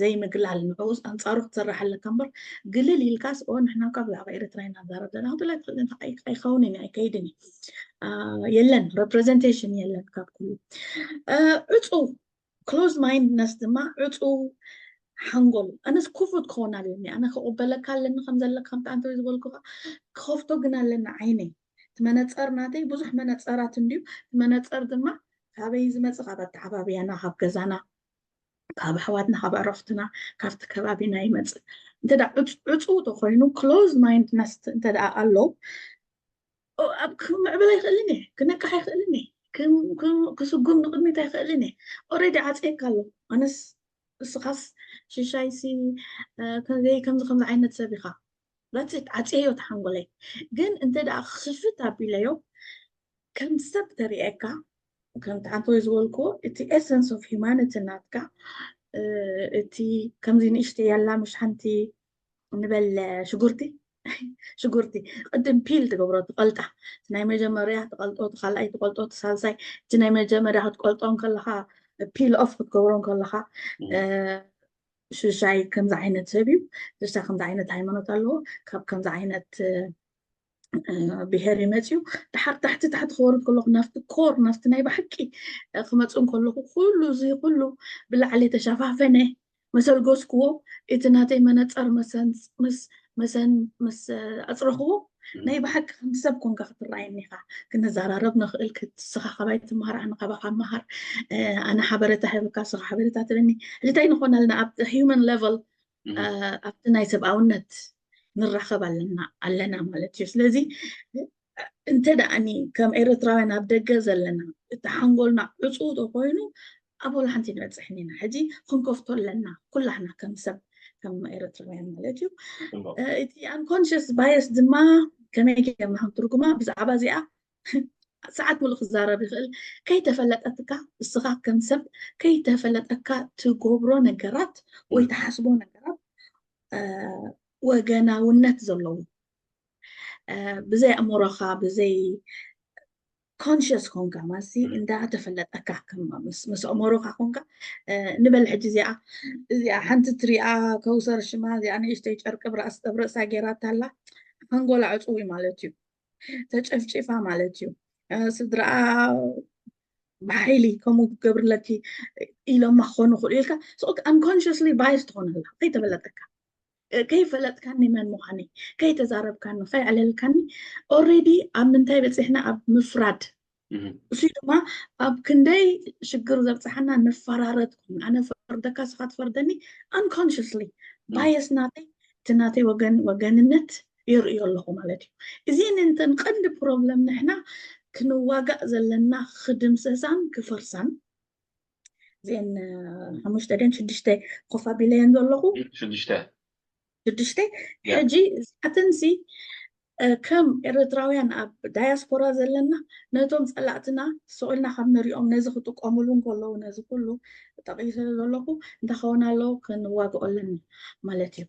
ዘይምግላል ንዕኡስ ኣንፃሩ ክትሰርሕ ኣለካ እምበር ግልል ኢልካስ ኦ ንሕና ካብ ብዛዕባ ኤርትራ ኢና ንዛረብ ዘለና ክትብላ ኣይትኽእልን ኣይከውንን እዩ ኣይከይድን እዩ የለን ሬፕሬዘንቴሽን የለን ካብ ኩሉ ዕፁ closed mindedness ድማ ዕፁ ሓንጎል ኣነስ ክፉት ክኸውን ኣለኒ ኣነ ክቕበለካ ኣለኒ ከም ዘለካ ከምቲ ኣንተ ዝበልኩካ ክኸፍቶ ግን ኣለኒ ዓይነይ እቲ መነፀር ናተይ ብዙሕ መነፀራት እንድዩ እቲ መነፀር ድማ ካበይ ዝመፅእ ካብ ኣተዓባብያና ካብ ገዛና ካብ ኣሕዋትና ካብ ኣዕረፍትና ካብቲ ከባቢና ይመፅእ እንተ ዕፁ ተኮይኑ closed mindedness እንተ ኣሎ ኣብ ክምዕብል ኣይኽእልን እየ ክነቅሕ ኣይኽእልን እየ ክስጉም ንቅድሚት ኣይኽእልን እየ already ዓፅየካ ኣሎ ኣነስ እስኻስ ሽሻይሲ ከዘይ ከምዚ ከምዚ ዓይነት ሰብ ኢኻ ዓፅየዮ ተሓንጎለይ። ግን እንተ ደኣ ክፍት ኣቢለዮ ከም ሰብ ተርእየካ፣ ከምቲ ሓንቲ ወይ ዝበልኩ እቲ essence of humanity ናትካ፣ እቲ ከምዚ ንእሽተይ ያላ፣ ምሽ ሓንቲ ንበል ሽጉርቲ ሽጉርቲ ቅድም ፒል ትገብሮ፣ ትቐልጣ። እቲ ናይ መጀመርያ ትቐልጦ፣ እቲ ካልኣይ ትቐልጦ፣ እቲ ሳልሳይ። እቲ ናይ መጀመርያ ክትቆልጦ ከለኻ፣ ፒል ኦፍ ክትገብሮ ከለኻ፣ ሽሻይ ከምዚ ዓይነት ሰብ እዩ፣ ሽሻይ ከምዚ ዓይነት ሃይማኖት ኣለዎ፣ ካብ ከምዚ ዓይነት ብሄር ይመፅዩ። ድሓር ታሕቲ ታሕቲ ክወርድ ከለኹ፣ ናብቲ ኮር፣ ናብቲ ናይ ብሓቂ ክመፅእ ከለኹ፣ ኩሉ እዚ ኩሉ ብላዕሊ ተሸፋፈነ መሰልጎስክዎ። እቲ ናተይ መነፀር መሰን ምስ ኣፅረኽዎ፣ ናይ ብሓቂ ከም ሰብ ኮንካ ክትረኣየኒ ኢኻ። ክንዘራረብ ንኽእል፣ ክትስኻ ካባይ ትመሃር፣ ኣነ ካባኻ መሃር። ኣነ ሓበሬታ ሂበካ፣ ስኻ ሓበሬታ ትበኒ። ሕጂ እንታይ ንኾን ኣለና? ኣብ human level፣ ኣብቲ ናይ ሰብኣውነት ንራኸብ ኣለና ኣለና ማለት እዩ። ስለዚ እንተ ደኣኒ ከም ኤርትራውያን ኣብ ደገ ዘለና፣ እቲ ሓንጎልና ዕፁው ተኮይኑ፣ ኣብ ወላ ሓንቲ ንበፅሕን ኢና። ሕጂ ክንከፍቶ ኣለና ኩላህና ከም ሰብ፣ ከም ኤርትራውያን ማለት እዩ። እቲ unconscious bias ድማ ከመይ ገይርና ክንትርጉማ? ብዛዕባ እዚኣ ሰዓት ሙሉእ ክዛረብ ይኽእል። ከይተፈለጠትካ፣ እስኻ ከም ሰብ ከይተፈለጠካ ትገብሮ ነገራት ወይ ትሓስቦ ነገራት ወገናውነት ዘለዎ፣ ብዘይ ኣእምሮኻ፣ ብዘይ conscious ኮንካ ማሲ እንዳ ተፈለጠካ፣ ምስ ኣእምሮኻ ኮንካ፣ ንበል ሕጂ እዚኣ እዚኣ ሓንቲ ትሪኣ፣ ከውሰር ሽማ፣ እዚኣ ንእሽተይ ጨርቂ ብራእስ ኣብ ርእሳ ገይራታ ኣላ። ሓንጎላ ዕፅዊ ማለት እዩ። ተጨፍጪፋ ማለት እዩ። ስድራኣ ብሓይሊ ከምኡ ክገብርለኪ ኢሎማ ክኾኑ ክእሉ ኢልካ፣ unconsciously bias ትኾን ኣለኻ። ከይተፈለጠካ፣ ከይፈለጥካኒ መን ምዃነይ፣ ከይተዛረብካኒ፣ ከይዕለልካኒ፣ already ኣብ ምንታይ በፂሕና? ኣብ ምፍራድ። እሱ ድማ ኣብ ክንደይ ሽግር ዘብፅሓና ንፈራረድ። ኣነ ፈርደካ፣ ስኻ ትፈርደኒ፣ unconsciously bias ናተይ፣ እቲ ናተይ ወገን ወገንነት የርእዮ ኣለኹ ማለት እዩ። እዚ ንንተን ቀንዲ ፕሮብለም ንሕና ክንዋጋእ ዘለና፣ ክድምሰሳን ክፈርሳን። እዚአን ሓሙሽተ ደን ሽዱሽተ ኮፍ ኣቢለየን ዘለኹ። ሽዱሽተ። ሽዱሽተ። ሕጂ እዚኣተንሲ ከም ኤርትራውያን ኣብ ዳያስፖራ ዘለና፣ ነቶም ጸላእትና ስቕ ኢልና ካብ ንሪኦም፣ ነዚ ክጥቀሙሉ እንከለዉ፣ ነዚ ኩሉ ጠቒሰ ዘለኹ እንታይ ክኸውን ኣለዎ? ክንዋግኦ ኣለና ማለት እዩ።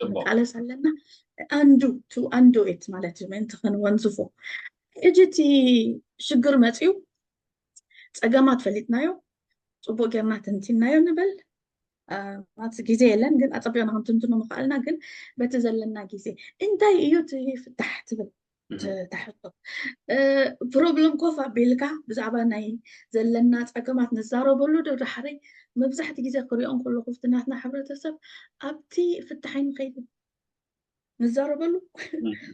ክንቃለስ ኣለና። Undo, to undo it ማለት እዩ፣ ምእንቲ ክንወንዝፎ። ሕጂ እቲ ሽግር መፅዩ፣ ፀገማት ፈሊጥናዮ፣ ፅቡቅ ጌርና ተንቲናዮ ንበል። ማለት ግዜ የለን፣ ግን ኣፀቢቕና ክንትንትኖ ምኽኣልና፣ ግን በቲ ዘለና ግዜ እንታይ እዩ እቲ ፍታሕ ትብል? እታ ሕቶ፣ ፕሮብለም ኮፍ ኣቢልካ ብዛዕባ ናይ ዘለና ፀገማት ንዛረበሉ ዶ፣ ዳሕሪ መብዛሕቲ ግዜ ክሪኦ እንከለኹ፣ እቲ ናትና ሕብረተሰብ ኣብቲ ፍታሕ ኣይንኸይድን። ንዛረበሉ።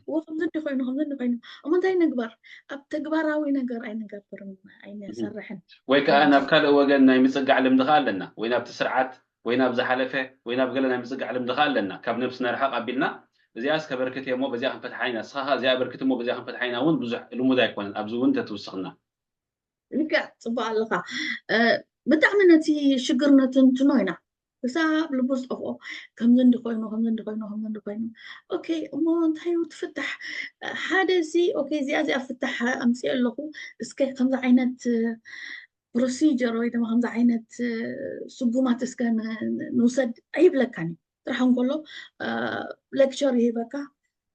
እዎ፣ ከምዚ እንዲ ኮይኑ፣ ከምዚ እንዲ ኮይኑ። እሞ እንታይ ንግበር? ኣብ ተግባራዊ ነገር ኣይንገብርን፣ ኣይንሰርሕን። ወይ ከዓ ናብ ካልእ ወገን ናይ ምጽጋዕ ልምዲ ከዓ ኣለና፣ ወይ ናብቲ ስርዓት፣ ወይ ናብ ዝሓለፈ፣ ወይ ናብ ገለ ናይ ምጽጋዕ ልምዲ ከዓ ኣለና። ካብ ነብስና ርሓቕ ኣቢልና፣ እዚኣስ ከበርክት እየ እሞ በዚኣ ክንፈትሓ ኢና፣ ንስኻ ከዓ እዚኣ ኣበርክት እሞ በዚኣ ክንፈትሓ ኢና እውን ብዙሕ ልሙድ ኣይኮነን። ኣብዚ እውን ተትውስኽና። ልክዕ፣ ጽቡቕ ኣለኻ። ብጣዕሚ ነቲ ሽግር ነትንትኖ ኢና። ክሳብ ልቡ ዝጠፍኦ፣ ከምዚ እንዲ ኮይኑ፣ ከምዚ እንዲ ኮይኑ፣ ከምዚ እንዲ ኮይኑ። ኦኬ፣ እሞ እንታይ እዩ እቲ ፍታሕ? ሓደ ሲ፣ ኦኬ፣ እዚኣ፣ እዚኣ ፍታሕ ኣምፅኦ ኣለኹ፣ እስከ ከምዚ ዓይነት ፕሮሲጀር ወይ ድማ ከምዚ ዓይነት ስጉማት እስከ ንውሰድ ኣይብለካን እዩ። ጥራሕ እንከሎ ሌክቸር ይህበካ፣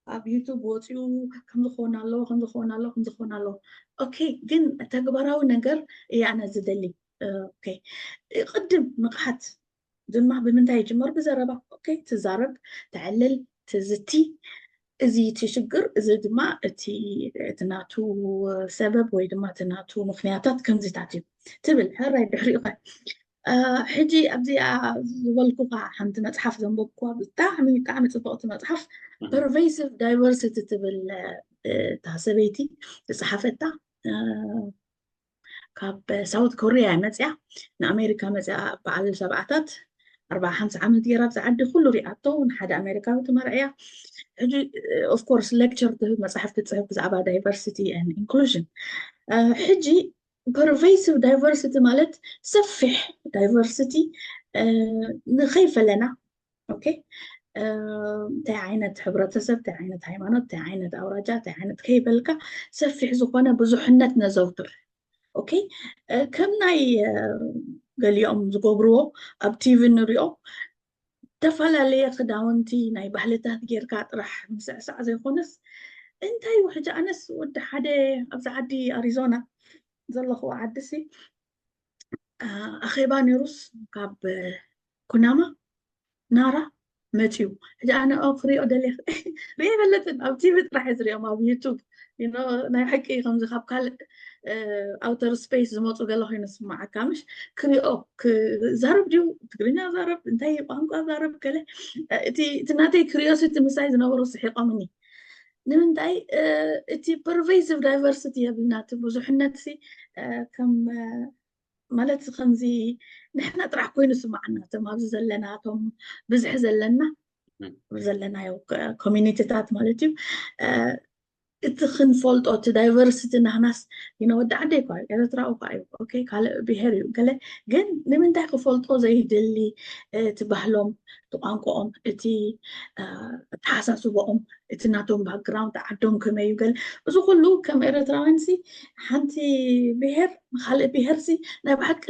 ኣብ ዩቱብ ወፂኡ ከምዚ ክኾን ኣለዎ፣ ከምዚ ክኾን ኣለዎ፣ ከምዚ ክኾን ኣለዎ። ኦኬ፣ ግን ተግባራዊ ነገር እየ ኣነ ዝደሊ። ኦኬ፣ ቅድም ንቕሓት ድማ ብምንታይ ይጅመር? ብዘረባ። ኦኬ፣ ትዛረብ፣ ተዕልል፣ ትዝቲ። እዚ እቲ ሽግር፣ እዚ ድማ እቲ፣ እቲ ናቱ ሰበብ ወይ ድማ እቲ ናቱ ምኽንያታት ከምዚታት እዩ ትብል። ሕራይ ድሕሪኡ ኸ? ሕጂ ኣብዚኣ ዝበልኩኻ ሓንቲ መፅሓፍ ዘንበብኩዋ፣ ብጣዕሚ፣ ብጣዕሚ ፅብቕቲ መፅሓፍ፣ ፐርቬሲቭ ዳይቨርሲቲ ትብል፣ እታ ሰበይቲ ዝፀሓፈታ፣ ካብ ሳውት ኮርያ እያ መፅያ፣ ንኣሜሪካ መፅያ፣ በዓል ሰብዓታት፣ ኣርባዓ ሓምሳ ዓመት ገይራ ኣብዛ ዓዲ ኩሉ ሪኣቶ፣ ንሓደ ኣሜሪካዊ ትመርዕያ። ሕጂ ኦፍኮርስ ሌክቸር ትህብ፣ መፅሓፍ ትፅሕፍ ብዛዕባ ዳይቨርሲቲ ኤንድ ኢንክሉዥን። ሕጂ ፐርቬሲቭ ዳይቨርሲቲ ማለት ሰፊሕ ዳይቨርሲቲ፣ ንኸይፈለና፣ ኦኬ፣ እንታይ ዓይነት ሕብረተሰብ፣ እንታይ ዓይነት ሃይማኖት፣ እንታይ ዓይነት ኣውራጃ፣ እንታይ ዓይነት ከይበልካ ሰፊሕ ዝኾነ ብዙሕነት ነዘውትር። ኦኬ፣ ከም ናይ ገሊኦም ዝገብርዎ ኣብ ቲቪ ንሪኦ፣ ዝተፈላለየ ክዳውንቲ ናይ ባህልታት ጌርካ ጥራሕ ምስዕሳዕ ዘይኮነስ፣ እንታይ ሕጂ ኣነስ ወዲ ሓደ ኣብዚ ዓዲ ኣሪዞና ዘለኹ ዓዲ ሲ ኣኼባ ነይሩስ ካብ ኩናማ ናራ መፅዩ። ሕጂ ኣነ ክሪኦ ደልየ ሪኦ ይፈልጥን ኣብ ቲቪ ጥራሕ ዝሪኦም ኣብ ዩቱብ ናይ ሓቂ ከምዚ ካብ ካልእ ኣውተር ስፔስ ዝመፁ ገለ ኮይኑ ስማዓካ ምሽ ክሪኦ ክዛረብ ድዩ ትግርኛ ዛረብ እንታይ ቋንቋ ዛረብ ገለ እቲ ናተይ ክሪዮሲቲ ምሳይ ዝነበሩ ስሒቆምኒ። ንምንታይ እቲ ፐርቬሲቭ ዳይቨርሲቲ የብልና እቲ ብዙሕነት ሲ ከም ማለት ከምዚ ንሕና ጥራሕ ኮይኑ ስማዓና እቶም ኣብዚ ዘለና እቶም ብዝሒ ዘለና ዘለናዮ ኮሚኒቲታት ማለት እዩ። እቲ ክንፈልጦ እቲ ዳይቨርሲቲ ናህናስ ይነ ወዲ ዓደይ እኳ ኤረትራዊ እኳ እዩ ካልእ ብሄር እዩ ገለ ግን ንምንታይ ክፈልጦ ዘይደሊ እቲ ባህሎም እቲ ቋንቋኦም እቲ ኣተሓሳስቦኦም እቲ ናቶም ባክግራውንድ ዓዶም ከመይ እዩ ገለ እዚ ኩሉ ከም ኤረትራውያን ሲ ሓንቲ ብሄር ንካልእ ብሄር ሲ ናይ ብሓቂ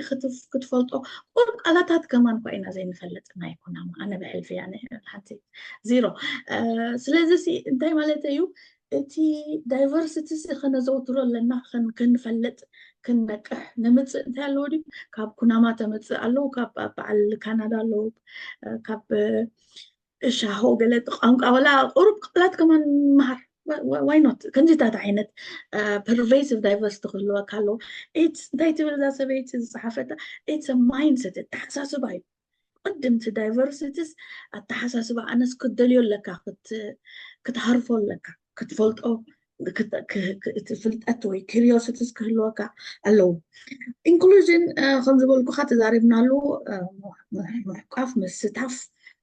ክትፈልጦ ቁሩብ ቃላታት ከማን እኳ ኢና ዘይንፈልጥ ናይ ኩናማ ኣነ ብሕልፊ እያ ሓንቲ ዜሮ ስለዚ ሲ እንታይ ማለት እዩ እቲ ዳይቨርሲቲ ሲ ከነዘውትሮ ኣለና ክንፈልጥ ክንነቅሕ ንምፅእ እንታይ ኣለዎ ድዩ ካብ ኩናማ ተመፅእ ኣለዉ ካብ በዓል ካናዳ ኣለዉ ካብ ሻሆ ገለ ቋንቋ ወላ ቁሩብ ቃላት ከማን ምሃር ዋይኖት ከምዚታት ዓይነት ፐርቬሲቭ ዳይቨርሲቲ ክህልወካ ኣለዎ እንታይ ትብል እዛ ሰበይቲ ዝፀሓፈታ ኢትስ ማይንድሰት ኣተሓሳስባ እዩ ቅድምቲ ዳይቨርሲቲስ ኣተሓሳስባ ኣነስ ክትደልዮ ኣለካ ክትሃርፎ ኣለካ ክትፈልጦ እቲ ፍልጠት ወይ ኪሪዮሲቲስ ክህልወካ ኣለዉ ኢንክሉዥን ከምዝበልኩካ ተዛሪብናሉ ምሕቋፍ ምስታፍ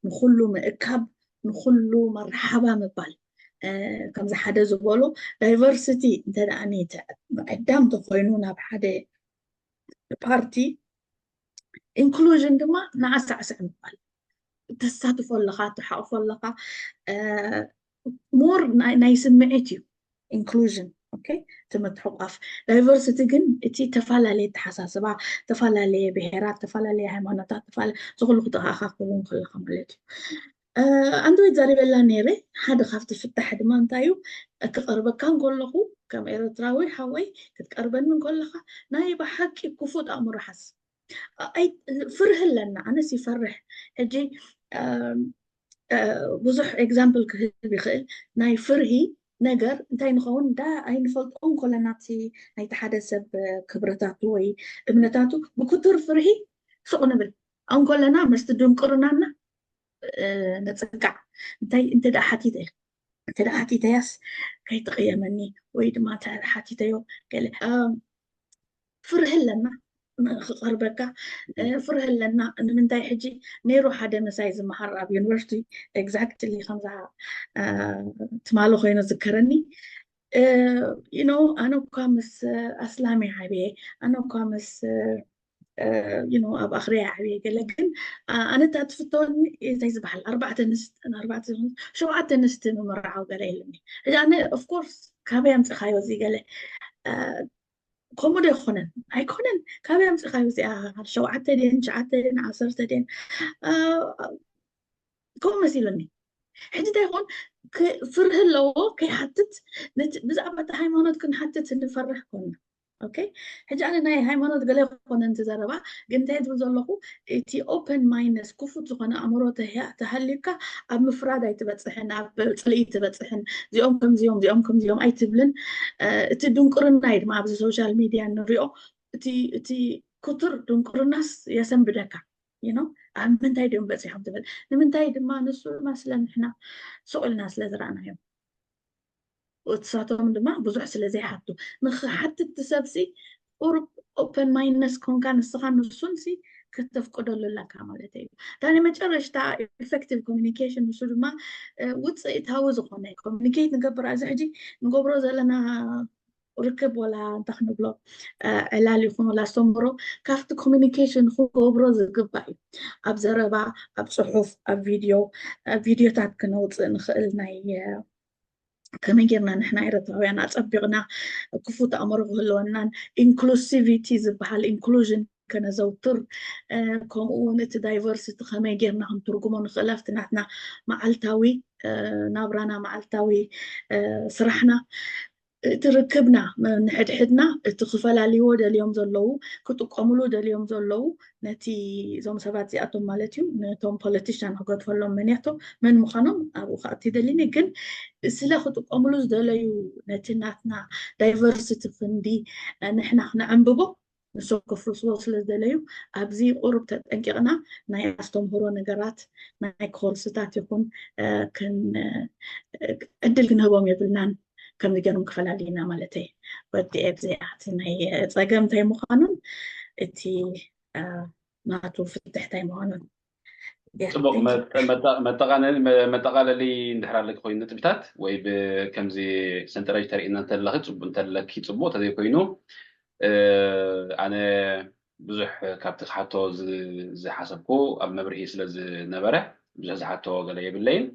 ንኩሉ ምእካብ ንኩሉ መርሓባ ምባል ከምዚ ሓደ ዝበሎ ዳይቨርሲቲ እንተ ዕዳም ተኮይኑ ናብ ሓደ ፓርቲ ኢንክሉዥን ድማ ንዓሳዕስዕ ምባል ተሳትፎ ኣለካ ትሓቕፎ ኣለካ ሞር ናይ ስምዒት እዩ ኢንክሉዥን ትምትሕቋፍ ዳይቨርሲቲ ግን እቲ ተፈላለየ ተሓሳስባ ተፈላለየ ብሄራት ተፈላለየ ሃይማኖታት ዝኩሉ ክትኣኻክቡ ከለካ ማለት እዩ ኣንድወይ ዛሪበላ ነይረ ሓደ ካብቲ ፍታሕ ድማ እንታይ እዩ ክቐርበካ እንከለኹ ከም ኤረትራዊ ሓወይ ክትቀርበኒ እንከለካ ናይ ብሓቂ ክፉት ኣእምሮ ሓስ ፍርህ ኣለና ኣነስ ይፈርሕ ሕጂ ብዙሕ ኤግዛምፕል ክህብ ይኽእል ናይ ፍርሂ ነገር እንታይ ንኸውን ዳ ኣይንፈልጦ እንኮለና እቲ ናይቲ ሓደ ሰብ ክብረታቱ ወይ እምነታቱ ብክቱር ፍርሂ ሱቕ ንብል እንኮለና ምስቲ ድንቁርናና ንፅጋዕ እንታይ እንተ ደኣ ሓቲተ እንተ ደኣ ሓቲተያስ ከይትቕየመኒ ወይ ድማ እንተ ሓቲተዮ ገለ ፍርህ ኣለና ክቐርበካ ፍርህ ኣለና ንምንታይ ሕጂ ነይሩ ሓደ ምሳይ ዝመሃር ኣብ ዩኒቨርሲቲ ኤግዛክትሊ ከምዛ ትማሊ ኮይኑ ዝከረኒ ዩ ኣነ እኳ ምስ ኣስላም ዓብየ ኣነ እኳ ምስ ኣብ ኣኽርያ ዓብየ ገለ ግን ኣነታ ትፍተወኒ እንታይ ዝበሃል ኣርባዕተ ንስትን ኣርባዕተ ሸውዓተ ንስቲ ምምርዓው ገለ የለኒ ሕጂ ኣነ ኦፍኮርስ ካበይ ኣምፅኻዮ እዚ ገለ ከምኡ ዶ ይኮነን ኣይኮነን ካበይ ኣምፅኻዮ እዚኣ ሸውዓተ ድን ትሽዓተ ድን ዓሰርተ ድን ከምኡ መሲሉኒ ሕጂ እንታይ ይኮን ፍርህ ኣለዎ ከይሓትት ብዛዕባ እቲ ሃይማኖት ክንሓትት ንፈርሕ ኮንና ኦኬ ሕጂ ኣነ ናይ ሃይማኖት ገለ ኮነ እንትዘረባ ግን እንታይ ዝብል ዘለኹ እቲ ኦፐን ማይንድነስ ክፉት ዝኾነ ኣእምሮ ተሃልዩካ ኣብ ምፍራድ ኣይትበፅሕን ኣብ ፅልኢ ትበፅሕን እዚኦም ከምዚኦም እዚኦም ከምዚኦም ኣይትብልን እቲ ድንቁርና እዩ ድማ ኣብዚ ሶሻል ሚድያ ንሪኦ እቲ ክቱር ድንቁርናስ የሰንብደካ you know ኣብ ምንታይ ድዮም በፂሖም ትብል ንምንታይ ድማ ንሱ ድማ ስለ ንሕና ሱቕ ኢልና ስለ ዝረኣናዮም እሳቶም ድማ ብዙሕ ስለ ዘይሓቱ ንክሓትት ትሰብሲ ቁሩብ ኦፐን ማይንድነስ ኮንካ ንስኻ ንሱን ሲ ከተፍቅደሉ ኣለካ ማለት እዩ እታ ናይ መጨረሽታ ኢፌክቲቭ ኮሚኒኬሽን ንሱ ድማ ውፅኢታዊ ዝኾነ ኮሚኒኬት ንገብር ኣብዚ ሕጂ ንገብሮ ዘለና ርክብ ወላ እንታይ ክንብሎ ዕላል ይኹን ወላ ኣስተምህሮ ካብቲ ኮሚኒኬሽን ክገብሮ ዝግባእ እዩ። ኣብ ዘረባ፣ ኣብ ፅሑፍ፣ ኣብ ቪድዮ፣ ቪድዮታት ክነውፅእ ንኽእል ናይ ከመይ ጌርና ንሕና ኤረትራውያን ኣጸቢቕና ክፉት ኣእምሮ ክህልወናን ኢንክሉሲቪቲ ዝበሃል ኢንክሉዥን ከነዘውትር፣ ከምኡ እውን እቲ ዳይቨርሲቲ ከመይ ጌርና ክንትርጉሞ ንኽእል ኣብቲ ናትና መዓልታዊ ናብራና፣ መዓልታዊ ስራሕና፣ እቲ ርክብና ንሕድሕድና፣ እቲ ክፈላልይዎ ደልዮም ዘለዉ፣ ክጥቀምሉ ደልዮም ዘለዉ፣ ነቲ እዞም ሰባት እዚኣቶም ማለት እዩ፣ ነቶም ፖለቲሽያን ክገድፈሎም መንያቶ መን ምዃኖም ኣብኡ ክኣቲ ደሊኒ። ግን ስለ ክጥቀምሉ ዝደለዩ ነቲ ናትና ዳይቨርሲቲ ክንዲ ንሕና ክነዕንብቦ ንሶም ክፍርስዎ ስለ ዝደለዩ ኣብዚ ቁሩብ ተጠንቂቕና ናይ ኣስተምህሮ ነገራት ናይ ኮርስታት ይኹን ዕድል ክንህቦም የብልናን። ከምዚ ገይሮም ክፈላልዩና ማለት እየ። ወዲ ኤብዚኣ እቲ ናይ ፀገም እንታይ ምዃኑን እቲ ናቱ ፍትሕ እንታይ ምዃኑን ፅቡቅ መጠቃለሊ እንድሕር ኣለኪ ኮይኑ ነጥብታት ወይ ብከምዚ ሰንጠረዥ ተርእና እንተለኪ ፅቡቅ እንተለኪ ፅቡቅ እንተዘይኮይኑ ኣነ ብዙሕ ካብቲ ክሓቶ ዝሓሰብኩ ኣብ መብርሂ ስለ ዝነበረ ብዙሕ ዝሓቶ ገለ የብለይን።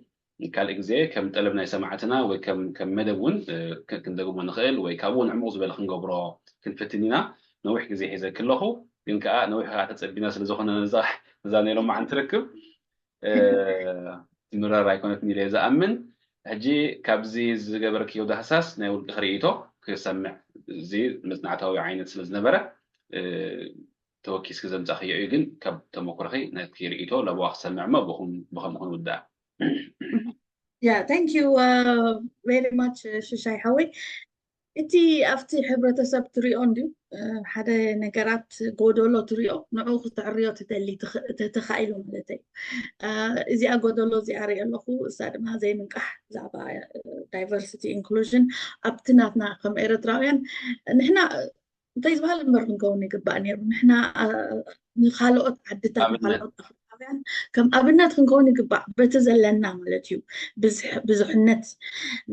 ካልእ ግዜ ከም ጠለብ ናይ ሰማዕትና ወይ ከም መደብ እውን ክንደግሞ ንኽእል ወይ ካብኡ ንዕሙቕ ዝበለ ክንገብሮ ክንፍትን ኢና። ነዊሕ ግዜ ሒዘኪ ኣለኹ፣ ግን ከዓ ነዊሕ ከዓ ተፀቢና ስለ ዝኾነ ነዛ ናይ ሎማዓንቲ ርክብ ትምረር ኣይኮነትን ኢለ ዝኣምን። ሕጂ ካብዚ ዝገበርክዮ ዳህሳስ ናይ ውልቅኺ ርእይቶ ክሰምዕ እዚ መፅናዕታዊ ዓይነት ስለ ዝነበረ ተወኪስኪ ዘምፃእኽዮ እዩ፣ ግን ካብ ተመኩሮኺ ነቲ ርእይቶ ለበዋ ክሰምዕ እሞ ብኸምኡ ክንውድኣ። Yeah, thank you very much ሽሻይ ሓወይ። እቲ ኣብቲ ሕብረተሰብ ትሪኦ እንድዩ ሓደ ነገራት ጎደሎ ትሪኦ ንዑ ክተዕርዮ ትደሊ ተተኻኢሉ ማለት እዩ። እዚኣ ጎደሎ እዚኣ ሪኦ ኣለኹ። እሳ ድማ ዘይምንቃሕ ብዛዕባ ዳይቨርሲቲ ኢንክሉዥን ኣብቲ ናትና ከም ኤረትራውያን ንሕና እንታይ ዝበሃል እምበር ክንከውን ይግባእ ነይሩ። ንሕና ንካልኦት ዓድታት ንካልኦት ኣፍሪካውያን ከም ኣብነት ክንከውን ይግባእ። በቲ ዘለና ማለት እዩ ብዙሕነት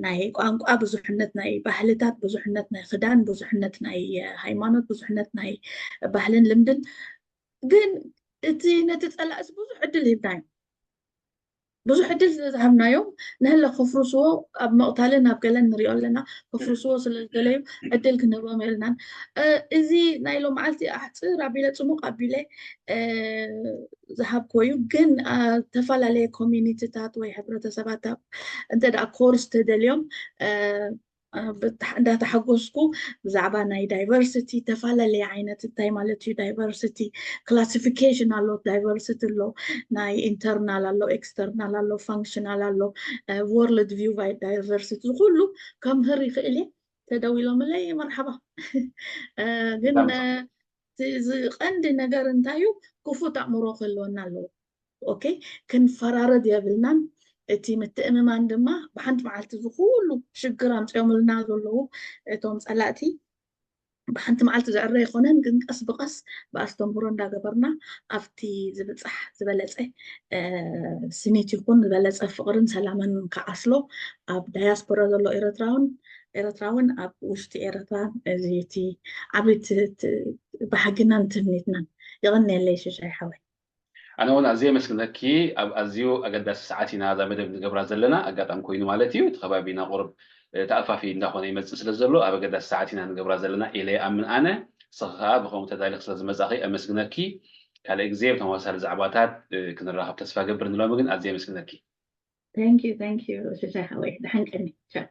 ናይ ቋንቋ፣ ብዙሕነት ናይ ባህልታት፣ ብዙሕነት ናይ ክዳን፣ ብዙሕነት ናይ ሃይማኖት፣ ብዙሕነት ናይ ባህልን ልምድን። ግን እቲ ነቲ ፀላእስ ብዙሕ ዕድል ሂብናዮ። ብዙሕ ዕድል ስለ ዝሃብናዮም ንህለ ከፍርስዎ ኣብ መቕታልን ኣብ ገለን ንሪኦ ኣለና። ከፍርስዎ ስለ ዝደለዩ ዕድል ክንህቦም የልናን። እዚ ናይ ሎም መዓልቲ ኣሕፅር ኣቢለ ፅሙቕ ኣቢለ ዝሃብኮ እዩ። ግን ዝተፈላለየ ኮሚኒቲታት ወይ ሕብረተሰባት እንተ ደኣ ኮርስ ተደልዮም እንዳተሓጎስኩ ብዛዕባ ናይ ዳይቨርሲቲ ተፈላለየ ዓይነት እንታይ ማለት እዩ ዳይቨርሲቲ ክላሲፊኬሽን ኣሎ። ዳይቨርሲቲ ኣሎ፣ ናይ ኢንተርናል ኣሎ፣ ኤክስተርናል ኣሎ፣ ፋንክሽናል ኣሎ፣ ወርልድ ቪው ዳይቨርሲቲ ዝኩሉ ከምህር ይኽእል እየ። ተደዊሎምለይ መርሓባ። ግን እዚ ቀንዲ ነገር እንታይ እዩ? ክፉት ኣእምሮ ክህልወና ኣለዎ። ኦኬ፣ ክንፈራረድ የብልናን። እቲ ምትእምማን ድማ ብሓንቲ መዓልቲ ዝኩሉ ሽግር ኣምፅኦምልና ዘለዉ እቶም ፀላእቲ ብሓንቲ መዓልቲ ዝዕረ ኣይኮነን፣ ግን ቀስ ብቀስ ብኣስተምህሮ እንዳገበርና ኣብቲ ዝብፃሕ ዝበለፀ ስኒት ይኹን ዝበለፀ ፍቅርን ሰላምን ከዓስሎ ኣብ ዳያስፖራ ዘሎ ኤረትራውን ኤረትራውን ኣብ ውሽጢ ኤረትራ እዚ እቲ ዓብይቲ ባህግናን ትምኒትናን። የቐንየለይ ሽሻይ ሓወይ። ኣነ እውን ኣዝየ የመስግነኪ። ኣብ ኣዝዩ ኣገዳሲ ሰዓት ኢና እዛ መደብ ንገብራ ዘለና፣ ኣጋጣሚ ኮይኑ ማለት እዩ። እቲ ከባቢና ቁሩብ ተኣፋፊ እንዳኾነ ይመፅእ ስለ ዘሎ ኣብ ኣገዳሲ ሰዓት ኢና ንገብራ ዘለና ኢለ ይኣምን ኣነ። ንስኺ ከዓ ብኸምኡ ተዳሊኺ ስለ ዝመፃኺ ኣመስግነኪ። ካልእ ግዜ ብተመሳሳሊ ዛዕባታት ክንራኸብ ተስፋ ገብር። ንሎሚ ግን ኣዝየ የመስግነኪ። Thank you, thank you ሽሻይ ሓወይ። ደሓን ቀኒ። ቻው።